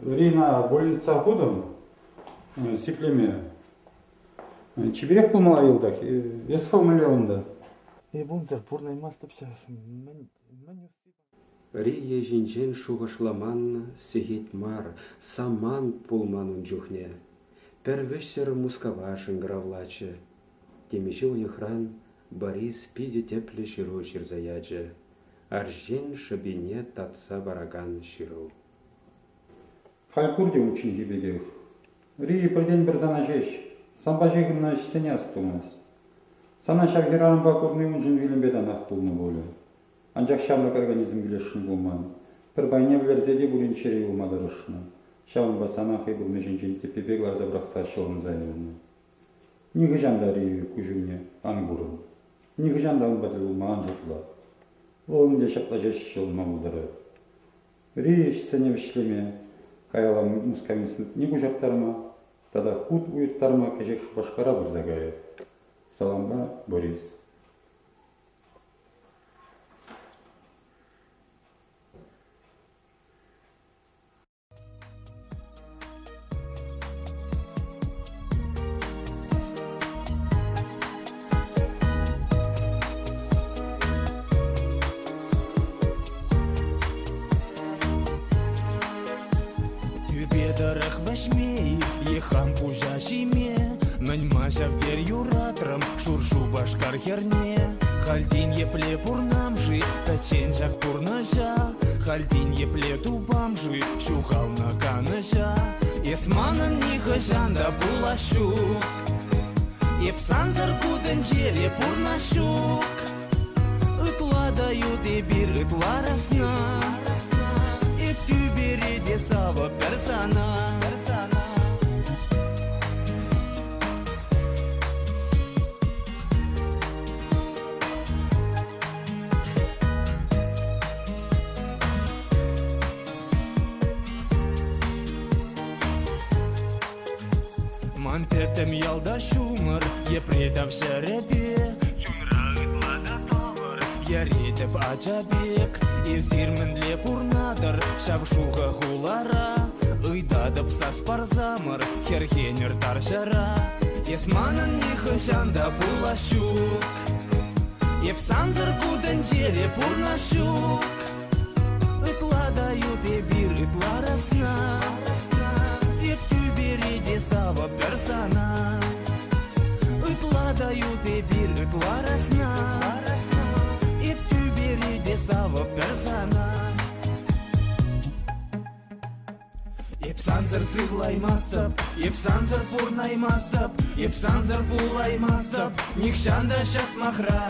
Рина больница хутӑм сиплеме. Чиперех пулмалла йӑлтах. Эс хӑв мӗнле унта? Эп унсӑр пурӑнаймастӑп ҫав. Мӗн, мӗн усси? Рия ҫинчен шухӑшламан сехет мар, самант пулман ун чухне. Пӗр вӗҫсӗр Мускава шӑнкӑравлатчӗ. Темиҫе уйӑхран Борис питӗ тӗплӗ ҫыру ҫырса ячӗ. Арҫын шӑпине татса паракан ҫыру. Халь пурте унчченхи пекех. Рия пӗртен-пӗр сана ҫеҫ, санпа ҫыхӑннӑ ӗҫсене астумасть. Сана ҫав хӗрарӑмпа курни уншӑн вилӗмпе танах пулнӑ пулӗ. Анчах ҫамрӑк организм вилесшӗн пулман. Пӗр пайне вӗлерсе те пулин чӗре юлма тӑрӑшнӑ. Ҫавӑнпа сана хӑй пурнӑҫӗнчен тӗппипе кӑларса пӑрахса ҫӑлӑнса юлнӑ. Нихӑҫан та Рию куҫ умне ан курӑн. Нихӑҫан та унпа тӗл пулма ан шутла. Вӑл ӗнтӗ ҫапла ҫеҫ ҫӑлӑнма пултарать. Ри ӗҫсене вӗҫлеме, каялла Мускав институтне куҫарттарма тата хут уйӑрттарма кӗҫех Шупашкара пырса кайӗ. Салампа, Борис. Тӳпе тӑрӑх вӗҫме-и е хам пуҫа ҫиме? Мӗн-ма ҫав тер юратрӑм шур Шупашкар хӗрне? Халь тин епле пурнам-ши пӗччен ҫак пурнӑҫа? Халь тин епле тупам-ши ҫухалнӑ канӑҫа? Эс манӑн нихӑҫан та пулас ҫук. Эп сансӑр ку тӗнчере пурнас ҫук. Ытла та ют эпир ытла расна. Эп тӳпере те савӑп пӗр сана. Ман тӗттӗм ялта ҫумӑр, епре тавҫӑрӗпе. Чунра ытла та тӑвӑр, йӗретӗп ача пек. Эсир мӗнле пурнатӑр ҫав шухӑ хулара? Ыйтатӑп сас парсамӑр, хӗрхенӗр тарҫӑра. Эс манӑн нихӑҫан та пулас ҫук. Эп сансӑр ку тӗнчере пурнас ҫук. Ытла та ют эпир ытла расна. Эп тӳпере те савӑп пӗр сана. Ытла та ют эпир ытла расна. Эп тӳпере те савӑп пӗр сана. Эп сансӑр сывлаймастӑп, эп сансӑр пурнаймастӑп, эп сансӑр пулаймастӑп, нихҫан та ҫатмахра.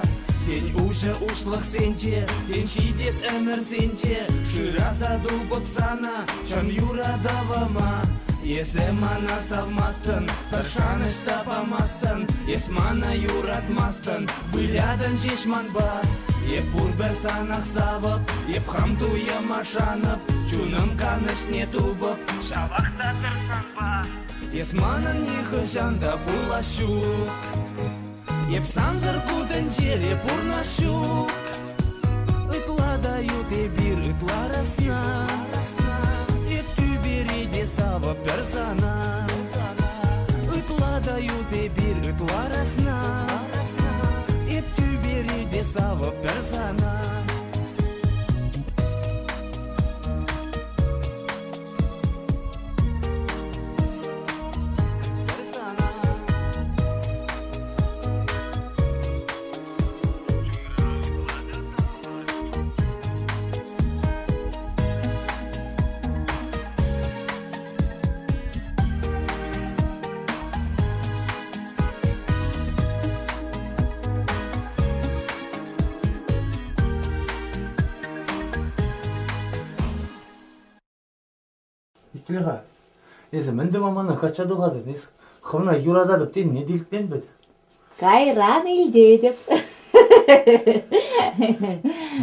Тен, уҫӑ уҫлӑхсенче, тен, ҫитес ӗмӗрсенче шыраса тупӑп сана, чӑн юратӑвӑма. Эсӗ мана савмастӑн, пӗр шанӑҫ та памастӑн, эс мана юратмастӑн, вылятӑн ҫеҫ манпа. Эп пурпӗр санах савӑп, эп хам туйӑма шанӑп, чунӑм канӑҫне тупӑп, ҫавах та пӗр санпа. Эс манӑн нихӑҫан та пулас ҫук. Эп сансӑр ку тӗнчере пурнас ҫук. Ытла та ют эпир ытла расна. Эп тӳпере те савӑп пӗр сана. Ытла та ют эпир ытла расна. Эп тӳпере те савӑп пӗр сана. Пӗр сана. Итле-ха, эсӗ мӗн тума мана качча тухатӑн? Эс хӑвна юрататӑп тенине те илтмен вӗт. Кайран илтетӗп.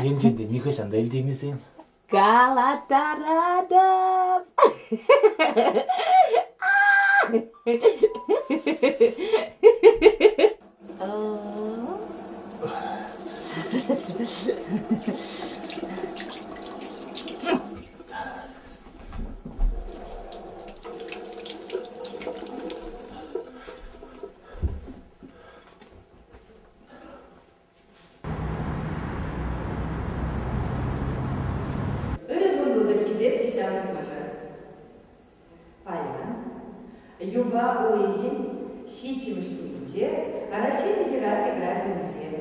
Енчен те нихӑҫан та илтеймесен. Калаттаратӑп. Юпа уйӑхӗн ҫиччӗмӗш кунӗнче Раҫҫей Федераци гражданӗсем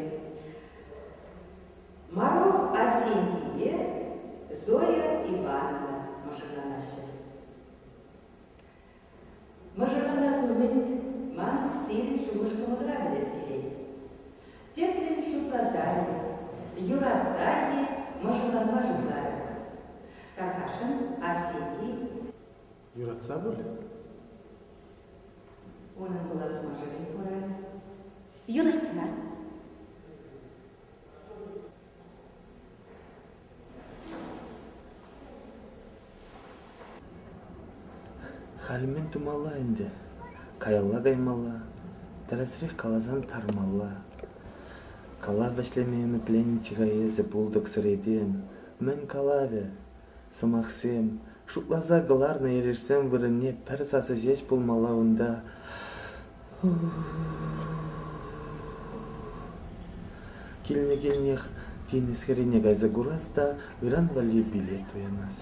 Маров Арсентийпе Зоя Ивановна мӑшӑрланаҫҫӗ. Мӑшӑрланас умӗн манӑн сирӗн шухӑш-кӑмӑлӑра пӗлес килет. Тӗплӗн шутласа-и, юратса-и мӑшӑрланма шутларӑм. Тархасшӑн Арсентий Юратса пуль? Унӑн пулас мӑшӑрӗн хуравӗ. Юратса. Халь мӗн тумалла ӗнтӗ? Каялла каймалла, тӗрӗсрех каласан тармалла. Калав вӗҫлеме ӗмӗтленнӗччӗ-ха эсӗ, пултӑксӑр этем. Мӗн калавӗ? Сӑмахсем, шутласа кӑларнӑ эрешсем вырӑнне пӗр сасӑ ҫеҫ пулмалла унта. Килнӗ-килнех тинӗс хӗррине кайса курас та ыран валли билет туянас.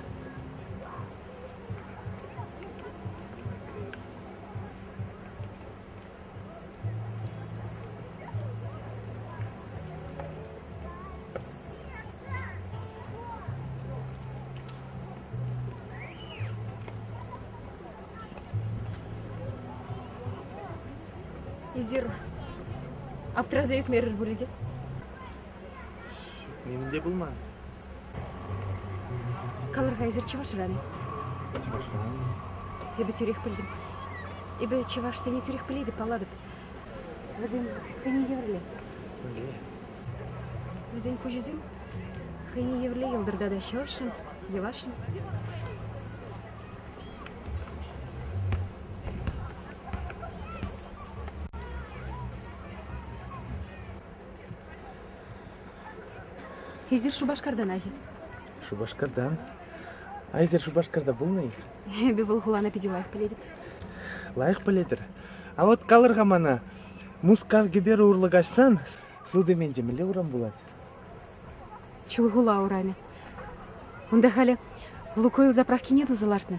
Эсир аптраса ӳкмерӗр пулӗ те? Ҫук, нимӗн те пулман. Калӑр-ха, эсир чӑвашран-и? Чӑвашран. Эпӗ тӳрех пӗлтӗм. Эпӗ чӑвашсене тӳрех пӗлетӗп, паллатӑп. Вӗсем хӑйне евӗрлӗ. Мӗнле? Вӗсен куҫӗсем хӑйне евӗрле йӑлтӑртатаҫҫӗ ӑшшӑн, йӑвашшӑн. Эсир Шупашкартанах-и? Шупашкартан. А эсир Шупашкарта пулнӑ-и? Эпӗ вӑл хулана питӗ лайӑх пӗлетӗп. Лайӑх пӗлетӗр. А вот калӑр-ха мана, Мускав кӗперӗ урлӑ каҫсан сылтӑм енче мӗнле урам пулать? Чулхула урамӗ. Унта халӗ Лукойл заправкине туса лартнӑ.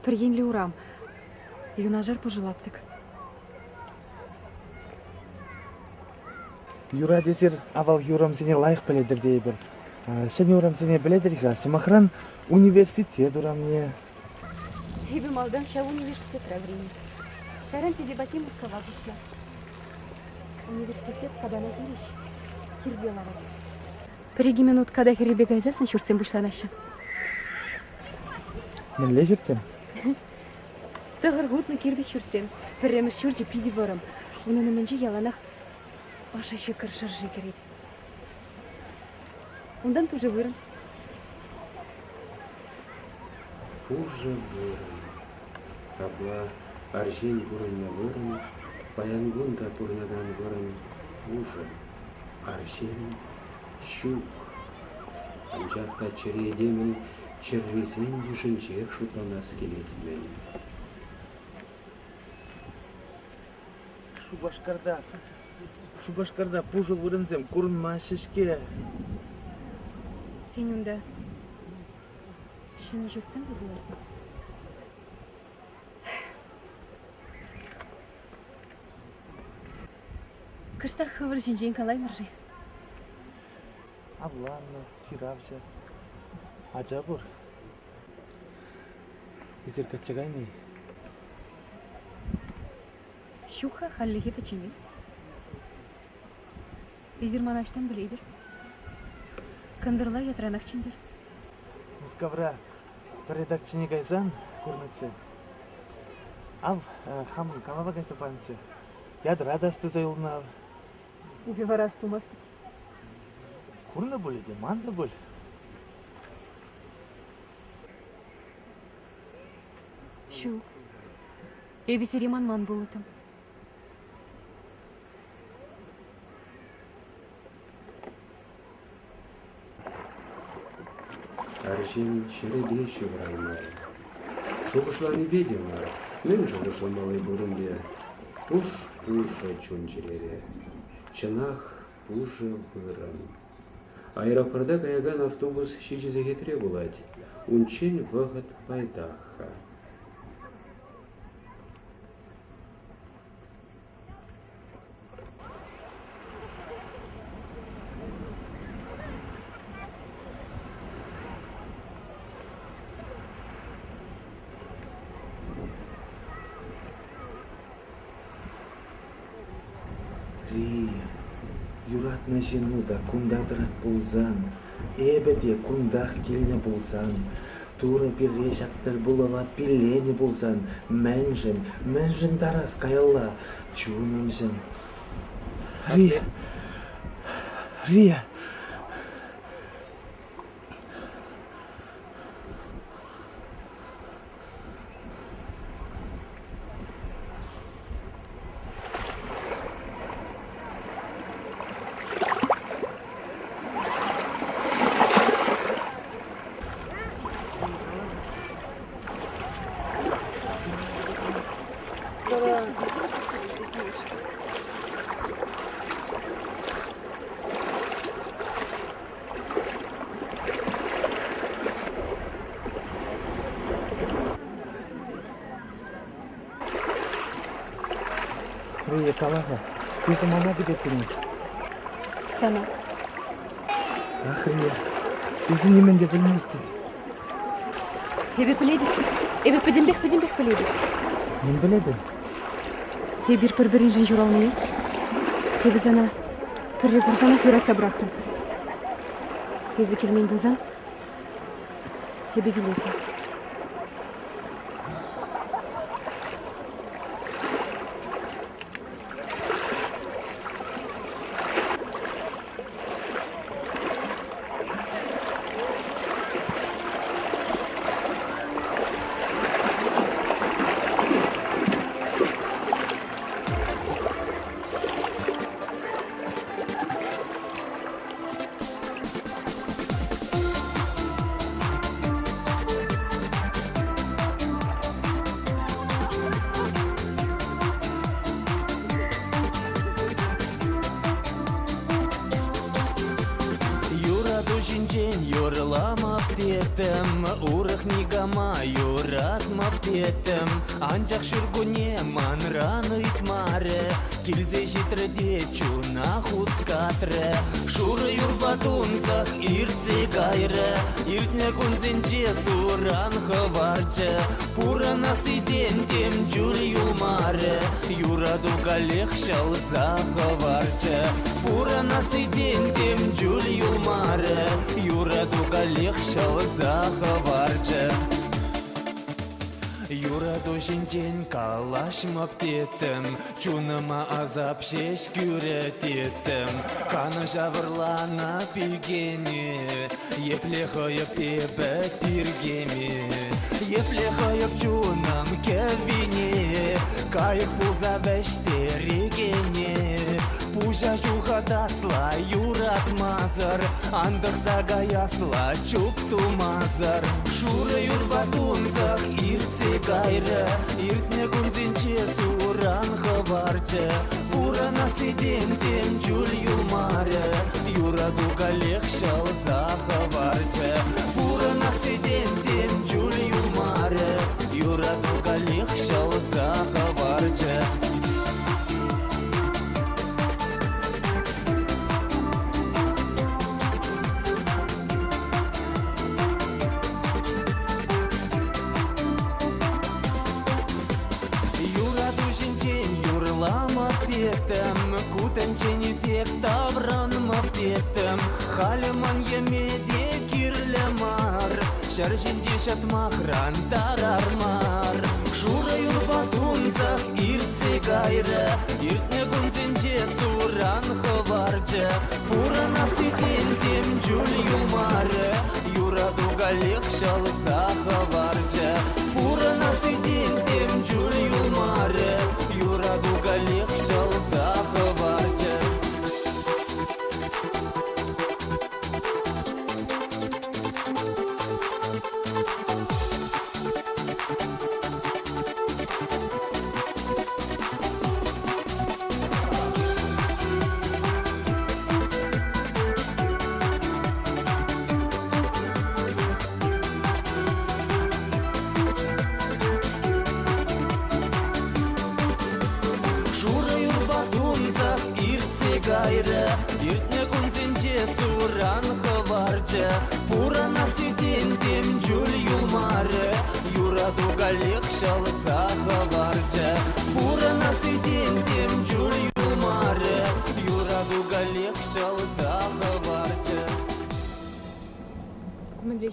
Пӗр енлӗ урам. Юнашар пушӑ лаптӑк. Юрать эсир авалхи урамсене лайӑх пӗлетӗр тейӗпӗр. Ҫӗнӗ урамсене пӗлетӗр-ха. Сӑмахран, университет урамне. Эпӗ малтан ҫав университетра вӗреннӗ. Кайран тете патне Мускава куҫнӑ. Университет катана хирӗҫ хирте ларать. Пӗр-икӗ минут ката хӗррипе кайсассӑн ҫуртсем пуҫланаҫҫӗ. Мӗнле ҫуртсем? Тӑхӑр хутлӑ кирпӗч ҫуртсем. Пӗрремӗш ҫурчӗ питӗ вӑрӑм. Унӑн умӗнче яланах ӑшӑ ҫӑкӑр шӑрши кӗрет. Унтан пушӑ вырӑн. Пушӑ вырӑн. Апла арҫын пурӑннӑ вырӑн, паян кун та пурӑнакан вырӑн пушӑ. Арҫын ҫук. Анчах та чӗре этемӗн чӗррисен йышӗнчех шутланас килет-мӗн. Шупашкарта Шупашкарта пушӑ вырӑнсем курӑнмаҫҫӗ-ҫке. Тен, унта ҫӗнӗ ҫуртсем туса лартнӑ? Кӑштах хӑвӑр ҫинчен калаймӑр-ши? Авланнӑ, ҫыравҫӑ. Ача пур. Эсир качча кайнӑ-и? Ҫук-ха, хальлӗхе пӗчченех. Эсир мана ӑҫтан пӗлетӗр? Кӑнтӑрла ятранах чӗнтӗр. Мускавра пӗр редакцине кайсан курнӑччӗ. Ав, хамӑн калава кайса панӑччӗ. Ятӑра та астуса юлнӑ ав. Эпӗ вара астумастӑп. Курнӑ пулӗ те, маннӑ пуль. Ҫук. Эпӗ сире манман пулӑттӑм. Арҫын ҫӗрӗпе ҫывӑраймарӗ. Шухӑшланипе те мар, мӗн шухӑшламалли пур ӗнтӗ. Пуш-пушӑ чун-чӗрере. Чӑнах, пушӑ вырӑн. Аэропорта каякан автобус ҫичӗ сехетре пулать. Унччен вӑхӑт пайтах-ха. ҫынну та кунта тӑрать пулсан, эпӗ те кунтах килнӗ пулсан, Турӑ пире ҫак тӗлпулӑва пилленӗ пулсан, мӗншӗн, мӗншӗн тарас каялла, чунӑмҫӑм? Рия, Рия. Рия, кала-ха, эсӗ мана кӗтеттӗн-и? Сана. Ах, Рия, эсӗ нимӗн те пӗлместӗн. Эпӗ пӗлетӗп. Эпӗ пӗтӗмпех-пӗтӗмпех пӗлетӗп. Мӗн пӗлетӗн? Эпир пӗр-пӗриншӗн ҫурални. Эпӗ сана пӗрре курсанах юратса пӑрахрӑм. Эсӗ килмен пулсан, эпӗ вилетӗп. Юрату ҫинчен юрламап теттӗм, урӑх никама юратмап теттӗм. Анчах ҫуркунне манран ыйтмарӗ, килсе ҫитрӗ те чуна хускатрӗ. Шурӑ юрпа тунсӑх иртсе кайрӗ, иртнӗ кунсенче суран хӑварчӗ. Пурӑнасси-тен тем чуль юлмарӗ, юрату каллех ҫӑлса хӑварчӗ. Пурӑнасси-тен тем чуль юлмарӗ, юрату каллех ҫӑлса хӑварчӗ. Юрату ҫинчен калаҫмӑп теттӗм, чунӑма асап ҫеҫ кӳрӗ теттӗм. Канӑҫа вӑрланӑ пикене, епле хӑйӑп эпӗ тиркеме, епле хӑйӑп чунӑм кӗввине, кайӑк пулса вӗҫтерекене. Пуҫа ҫухатасла юратмасӑр, антӑхса каясла чуп тумасӑр. Шурӑ юрпа тунсӑх иртсе кайрӗ, иртнӗ кунсенче суран хӑварчӗ. Пурӑнасси-тен тем чуль юлмарӗ, юрату каллех ҫӑлса хӑварчӗ. Пурӑнасси-тен тем чуль юлмарӗ, юрату каллех ҫӑлса хӑварчӗ. Юрату ҫинчен юрламӑп теттӗм, ку тӗнчене тек таврӑнмӑп теттӗм. Халӗ ман йӗме те кирлӗ мар, ҫӗр ҫинчи ҫӑтмахран тарар мар. Шурӑ юрпа тунсӑх иртсе кайрӗ, иртнӗ кунсенче суран хӑварчӗ. Пурӑнасси тен тем чуль юлмарӗ, юрату каллех ҫӑлса хӑварчӗ. Пурӑнасси тен тем чуль юлмарӗ, юрату каллех ҫӑлса хӑварчӗ. Шурӑ юрпа тунсӑх иртсе кайрӗ, иртнӗ кунсенче суран хӑварчӗ. Пурӑнасси тен тем чуль юлмарӗ, юрату каллех ҫӑлса хӑварчӗ. Пурӑнасси тен тем чуль юлмарӗ, юрату каллех ҫӑлса.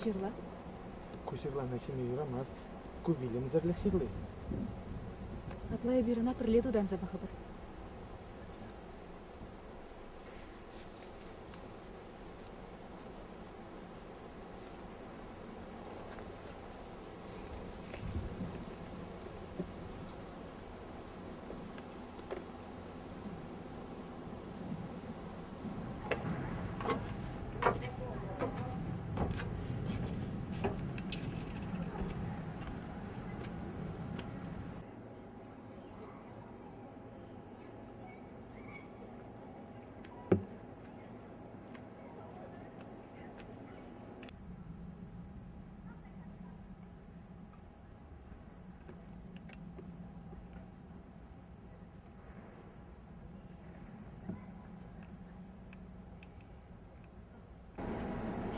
ҫырла. Ку ҫырлана ҫиме юрамасть. Ку вилӗмсӗрлӗх ҫырли. Апла эпир ӑна пӗрле тутанса пӑхӑпӑр.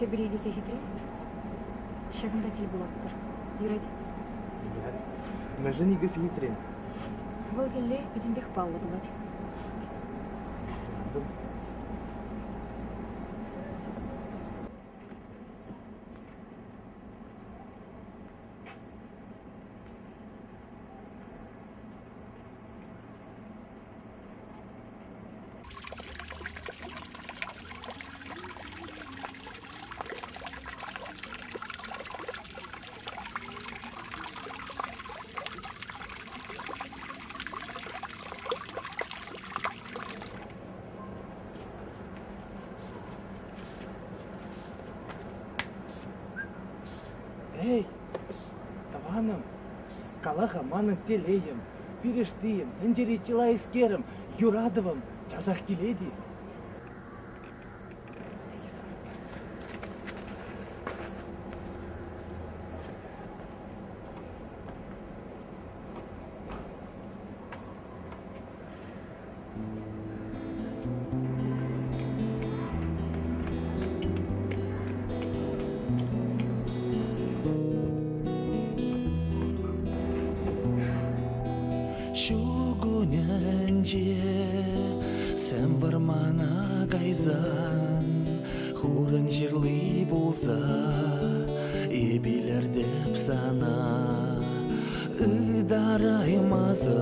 Тепӗр икӗ сехетре ҫакӑнта тӗл пулатпӑр. Юрать? Юрать. Мӗншӗн икӗ сехетре? Вӑл тӗлле пӗтӗмпех паллӑ пулать. Юратӑм. Эй, тӑванӑм, кала-ха манӑн телейӗм, пирӗштийӗм, тӗнчери чи лайӑхскерӗм, юратӑвӑм часах килет-и? Ҫу кунӗнче сӗм вӑрмана кайсан хурӑн ҫырли пулса эп илӗртӗп сана ытараймасӑр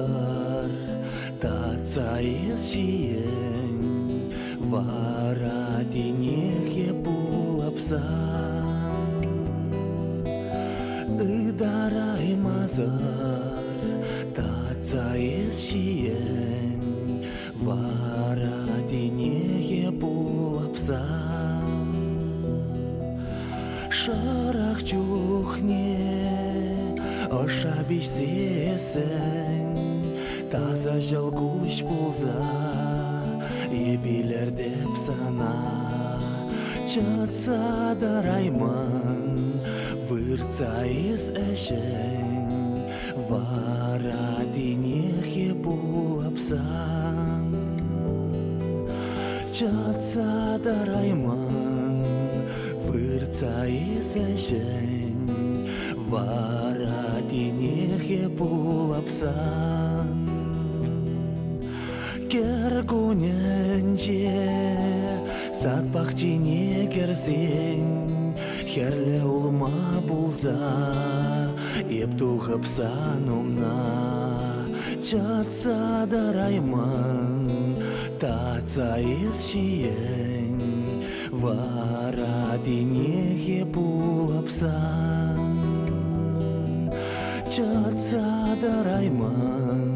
татса эс ҫийӗн вара тинех эп пулӑп сан ытараймасӑр татса эс ҫийӗн вара тинех эп пулӑп сан Шӑрӑх чухне ӑша пиҫсессӗн таса ҫӑлкуҫ пулса эп илӗртӗп сана. Чӑтса тӑрайман выртса эс ӗҫӗн, вара тинех эп пулӑп сан. Чӑтса тӑрайман выртса эс ӗҫӗн, вара тинех эп пулӑп сан. Кӗркунӗнче сад пахчине кӗрсен хӗрлӗ улма пулса эп тухӑп сан умна. Чӑтса тӑрайман татса эс ҫийӗн, вара тинех эп пулӑп сан. Чӑтса тӑрайман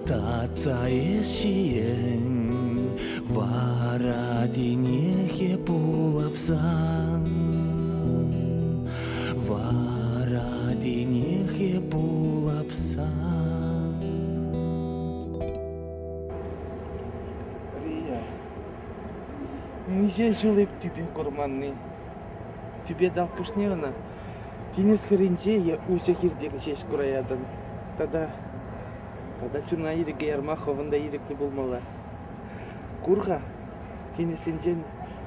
татса эс ҫийӗн, вара тинех эп пулӑп сан. Вара тинех эп пулӑп сан. Рия, миҫе ҫул эп тӳпе курманни. Тӳпе талккӑшне ӑна тинӗс хӗрринче е уҫӑ хирте ҫеҫ кураятӑн. Тата, тата чуна ирӗке ярма хӑвӑн та ирӗклӗ пулмалла. Кур-ха, тинӗссенчен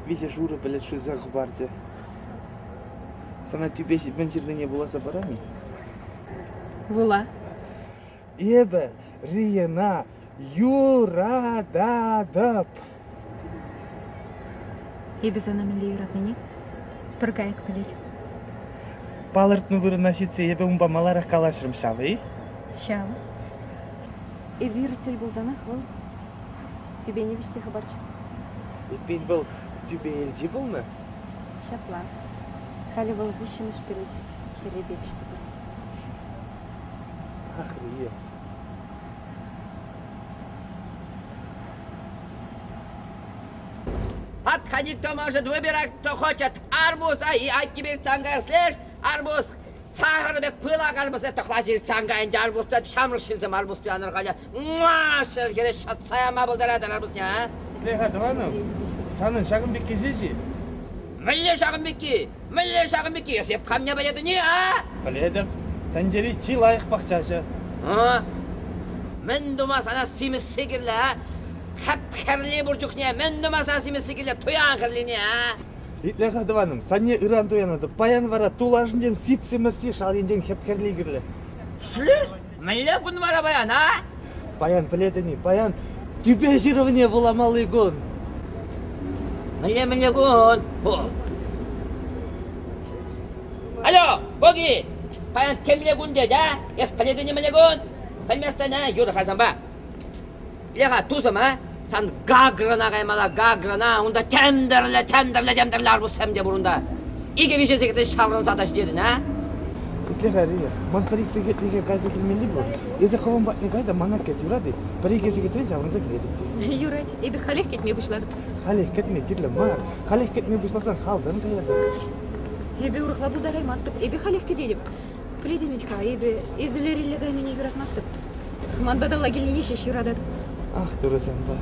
виҫӗ шурӑ пӗлӗт шуйса хӑпарчӗ. Сана тӳпе мӗн ҫырнине вуласа парам-и? Вула. Эпӗ Рийӑна юрататӑп. Эпӗ сана мӗнле юратнине пӗр кайӑк пӗлет. Палӑртнӑ вырӑна ҫитсе эпӗ унпа маларах калаҫрӑм ҫав-и? Ҫав. Эпир тӗл пулсанах вӑл тӳпене вӗҫсе хӑпарчӗ. Эппин вӑл тӳпе элчи пулнӑ? Ҫапла. Халӗ вӑл виҫҫӗмӗш пӗлет хӗррипе вӗҫсе пырать. Ах, Рия. Подходи, кто может, выбирать, кто хочет. Арбуз, а и айккипе цанга слышь, арбуз, сахӑр пек пылак арбуз тӑхлачи цанга ӗнтӗ арбуз та ҫамрӑк ҫынсем арбуз туянӑр халӗ. Муа, ҫӗр ҫӑтса яма пултаратӑр арбузне, а? Леха, тӑванӑм, санӑн ҫакӑн пекки ҫеҫ-и? Мӗнле ҫакӑн пекки? Мӗнле ҫакӑн пекки? Эс камне пӗлетӗн-и, а? Пӗлетӗп. Тӗнчери чи лайӑх пахчаҫӑ. А? Мӗн тума сана симӗсси кирлӗ, а? Хӗп-хӗрли пур чухне мӗн тума сана симӗсси кирлӗ туян хӗрлине, а? Итле-ха, тӑванӑм, санне ыран туянатӑп. Паян вара тулашӗнчен сип-симӗсси, шал енчен хӗп-хӗрли кирлӗ. Слышь, мӗнле кун вара паян, а? Паян пӗлетӗн-и, паян тӳпе ҫырӑвне вуламалли кун. Мӗнле-мӗнле кун? Алло, Боги! Паян темле кун тет, а? Эс пӗлетӗн-и мӗнле кун? Пӗлместӗн, а? Юрӑ-ха санпа. Леха, тусӑм, а? Сан Гагрӑна каймалла, Гагрӑна. Унта тӗм-тӗрлӗ, тӗм-тӗрлӗ, тӗм-тӗрлӗ арбузсем те пур унта. Икӗ-виҫӗ сехетре ҫаврӑнса та ҫитетӗн, а? Итле-ха, Рия, ман пӗр-ик сехетлӗхе кайса килмелли пур. Эсӗ хӑвӑн патне кай та мана кӗт, юрать-и? Пӗр-икӗ сехетрен ҫаврӑнса килетӗп те. Юрать, эпӗ халех кӗтме пуҫлатӑп. Халех кӗтме кирлӗ мар. Халех кӗтме пуҫласан халтан каятӑн. Эпӗ урӑхла пултараймастӑп, эпӗ халех кӗтетӗп. Пӗлетӗн вӗт-ха, эпӗ эсӗ лерелле кайнине юратмастӑп. Ман паталла килнине ҫеҫ юрататӑп. Ах, турӑ санпа.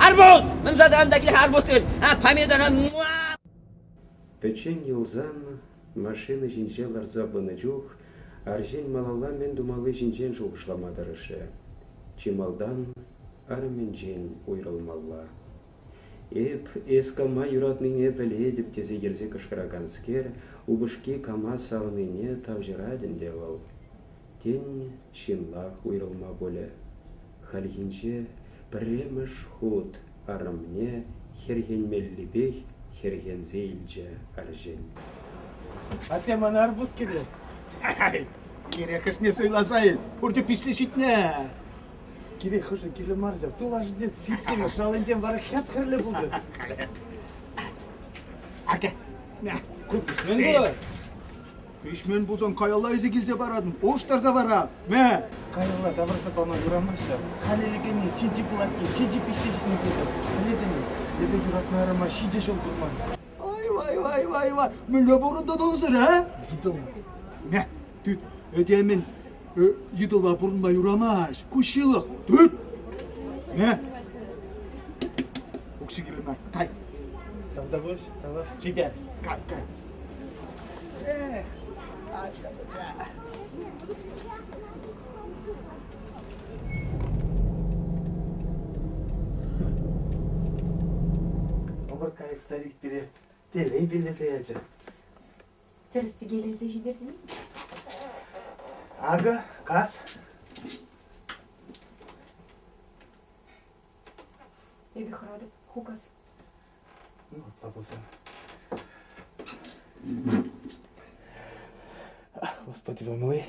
Арбуз! Мӗн сатан та киле арбуз тет. А, помидора. Пӗччен юлсан машина ҫинче ларса пынӑ чух арҫын малалла мӗн тумалли ҫинчен шухӑшлама тӑрӑшрӗ. Чи малтан арӑмӗнчен уйрӑлмалла. Эп эс кама юратнине пӗлетӗп тесе йӗрсе кӑшкӑраканскер упӑшки кама савнине тавҫӑрать ӗнтӗ вӑл. Тен, ҫынлах уйрӑлма пулӗ. Хальхинче пӗрремӗш хут арӑмне хӗрхенмеллипех хӗрхенсе илчӗ арҫын. Атте, мана арбуз кирлӗ. Кирек хӑшне суйласа ил, пурте пиҫсе ҫитнӗ. Кирек хӑшӗ кирлӗ мар ҫав. Тулашӗнчен сип-симӗс, шалӗнчен вара хӗп-хӗрлӗ пултӑр. Аке, Ку пиҫмен пулать. Пиҫмен пулсан каялла илсе килсе паратӑн, улӑштарса вара. Мә! Каялла тавӑрса пама юрамасть ҫав. Халӗ лекене чи-чи пулакки, чи-чи пиҫсе ҫитни пултӑр. Пӗлетӗн-и, эпӗ юратнӑ арӑма ҫичӗ ҫул курман. Ай-вай-вай-вай-вай, мӗнле пурӑнтӑн унсӑр, а? Йытӑлла. Мә, тыт, этемӗн йытӑлла пурӑнма юрамасть. Ку ҫылӑх. Тыт! Мә! Укҫи кирлӗ мар. Кай. Тавтапуҫ, тавах. Чипер. Кай, кай. Эх, ача-пӑча. Ӑмӑр кайӑк старик пире телей пиллесе ячӗ. Тӗрӗс-тӗкел илсе ҫитертӗн-и? Акӑ, кас. Эпӗ хӑратӑп, ху кас. Ну, апла пулсан. Господи помилуй.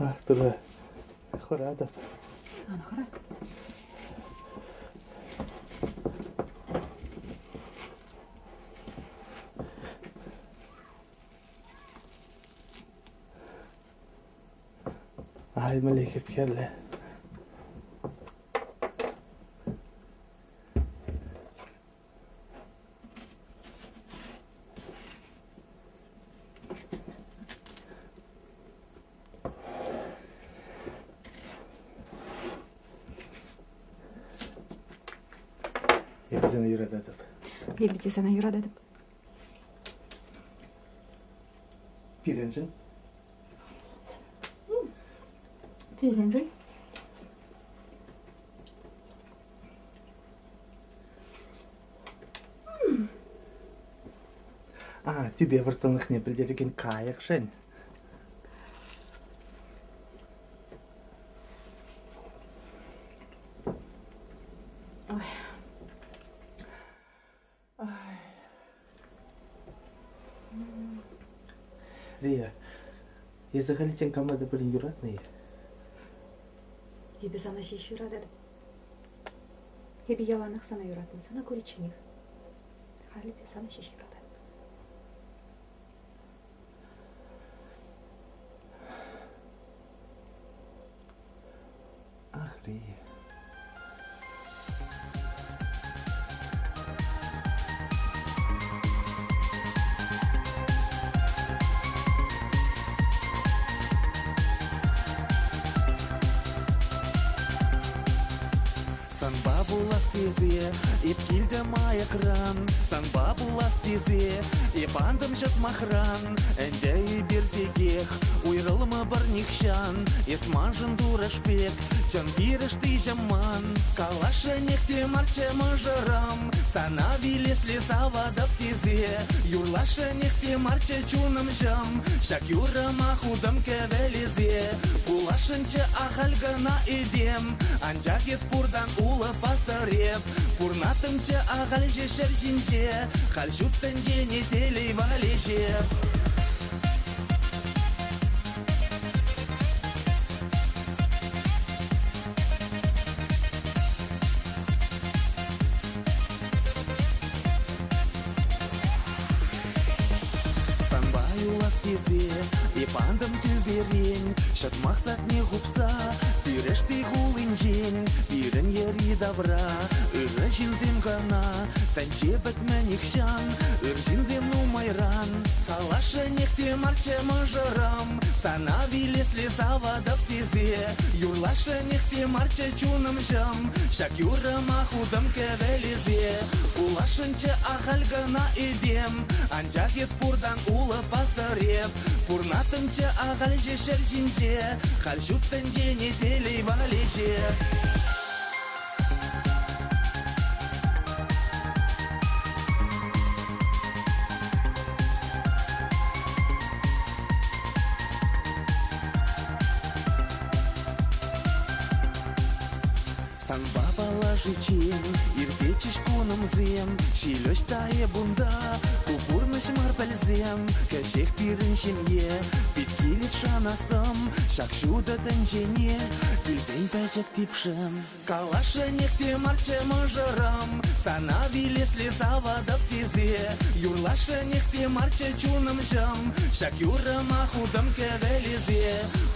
Ах, Турӑ, хӑратӑп. Ан хӑра. Ай, мӗнле хӗп-хӗрлӗ. Эпӗ сана юрататӑп. Эпӗ те сана юрататӑп. Пирӗншӗн. Пирӗншӗн. А, тӳпе вӑрттӑнлӑхне пӗлтерекен кайӑкшӑн. Ой. Лия, эсӗ халиччен кама та пулин юратнӑ-и? Эпӗ сана ҫеҫ юрататӑп. Эпӗ яланах сана юратнӑ, сана куричченех. Халӗ те сана ҫеҫ юрататӑп. Ах, Лия. Санпа пулас тесе эп килтӗм аякран, Санпа пулас тесе эп антӑм ҫӑтмахран. Ӗнтӗ эпир текех уйрӑлмӑпӑр нихҫан. Эс маншӑн турӑш пек, чӑн пирӗштиҫӗм ман. Каласшӑнех те марччӗ мӑшӑрӑм, Сана вилесле саватӑп тесе. Юрласшӑнех те марччӗ чунӑмҫӑм, Ҫак юрӑма хутӑм кӗвӗлесе. Пуласшӑнччӗ ахаль кӑна этем, Анчах эс пуртан улӑп паттӑр эп. Пурнаттӑмччӗ ахаль ҫеҫ ҫӗр ҫинче, Халь ҫут тӗнчене телей валеҫеп. Санпа юлас тесе эп антӑм тӳперен, Ҫӑтмах садне хупса Пирӗшти хулинчен. Пирӗн йӗри-тавра ырӑ ҫынсем кӑна, Тӗнче пӗтмӗ нихҫан, ыр ҫынсем нумайран. Каласшӑнех те марччӗ мӑшӑрӑм, Сана вилесле саватӑп тесе. Юрласшӑнех те марччӗ чунӑмҫӑм, Ҫак юрӑма хутӑм кӗвӗлесе. Пуласшӑнччӗ ахаль кӑна этем, Анчах эс пуртан улӑп паттӑр эп. Пурнаттӑмччӗ ахаль ҫеҫ ҫӗр ҫинче, Халь ҫут тӗнчене телей валеҫеп. Санпа паллашиччен иртетчӗҫ кунӑмсем, Ҫил ӑҫта эп унта, ку пурнӑҫ мар пӗлсем. Кӗҫех пирӗн ҫемье, пит килет шанасӑм, Ҫак ҫутӑ тӗнчене килсен пӗчӗк типшӗм. Каласшӑнех те марччӗ мӑшӑрӑм, Сана вилесле саватӑп тесе. Юрласшӑнех те марччӗ чунӑмҫӑм, Ҫак юрӑма хутӑм кӗвӗлесе.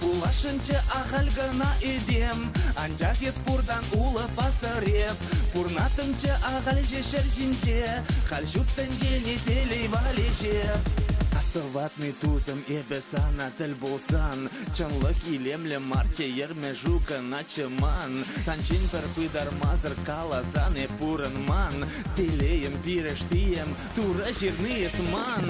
Пуласшӑнччӗ ахаль кӑна этем, Анчах эс пуртан улӑп паттӑр эп. Пурнаттӑмччӗ ахаль ҫеҫ ҫӗр ҫинче, Халь ҫут тӗнчене телей валеҫеп. Астӑватни, тусӑм, эпӗ сана тӗл пулсан, Чӑнлӑх илемлӗ марччӗ, йӗрмӗшу кӑначчӗ ман. Санчен пӗр пытармасӑр каласан эп пурӑнман. Телейӗм, пирӗштийӗм, Турӑ ҫырни эс ман.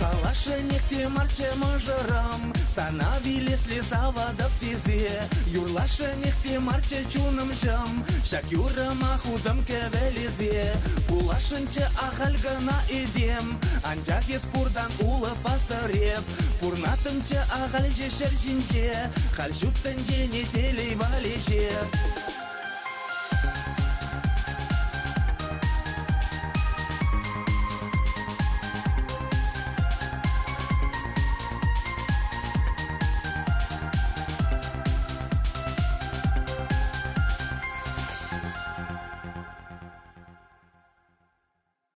Каласшӑнех те марччӗ мӑшӑрӑм, Сана вилесле саватӑп тесе. Юрласшӑнех те марччӗ чунӑмҫӑм, Ҫак юрӑма хутӑм кӗвӗлесе. Пуласшӑнччӗ ахаль кӑна этем, Анчах эс пуртан улӑп паттӑр эп. Пурнаттӑмччӗ ахаль ҫеҫ ҫӗр ҫинче, Халь ҫут тӗнчене телей валеҫеп.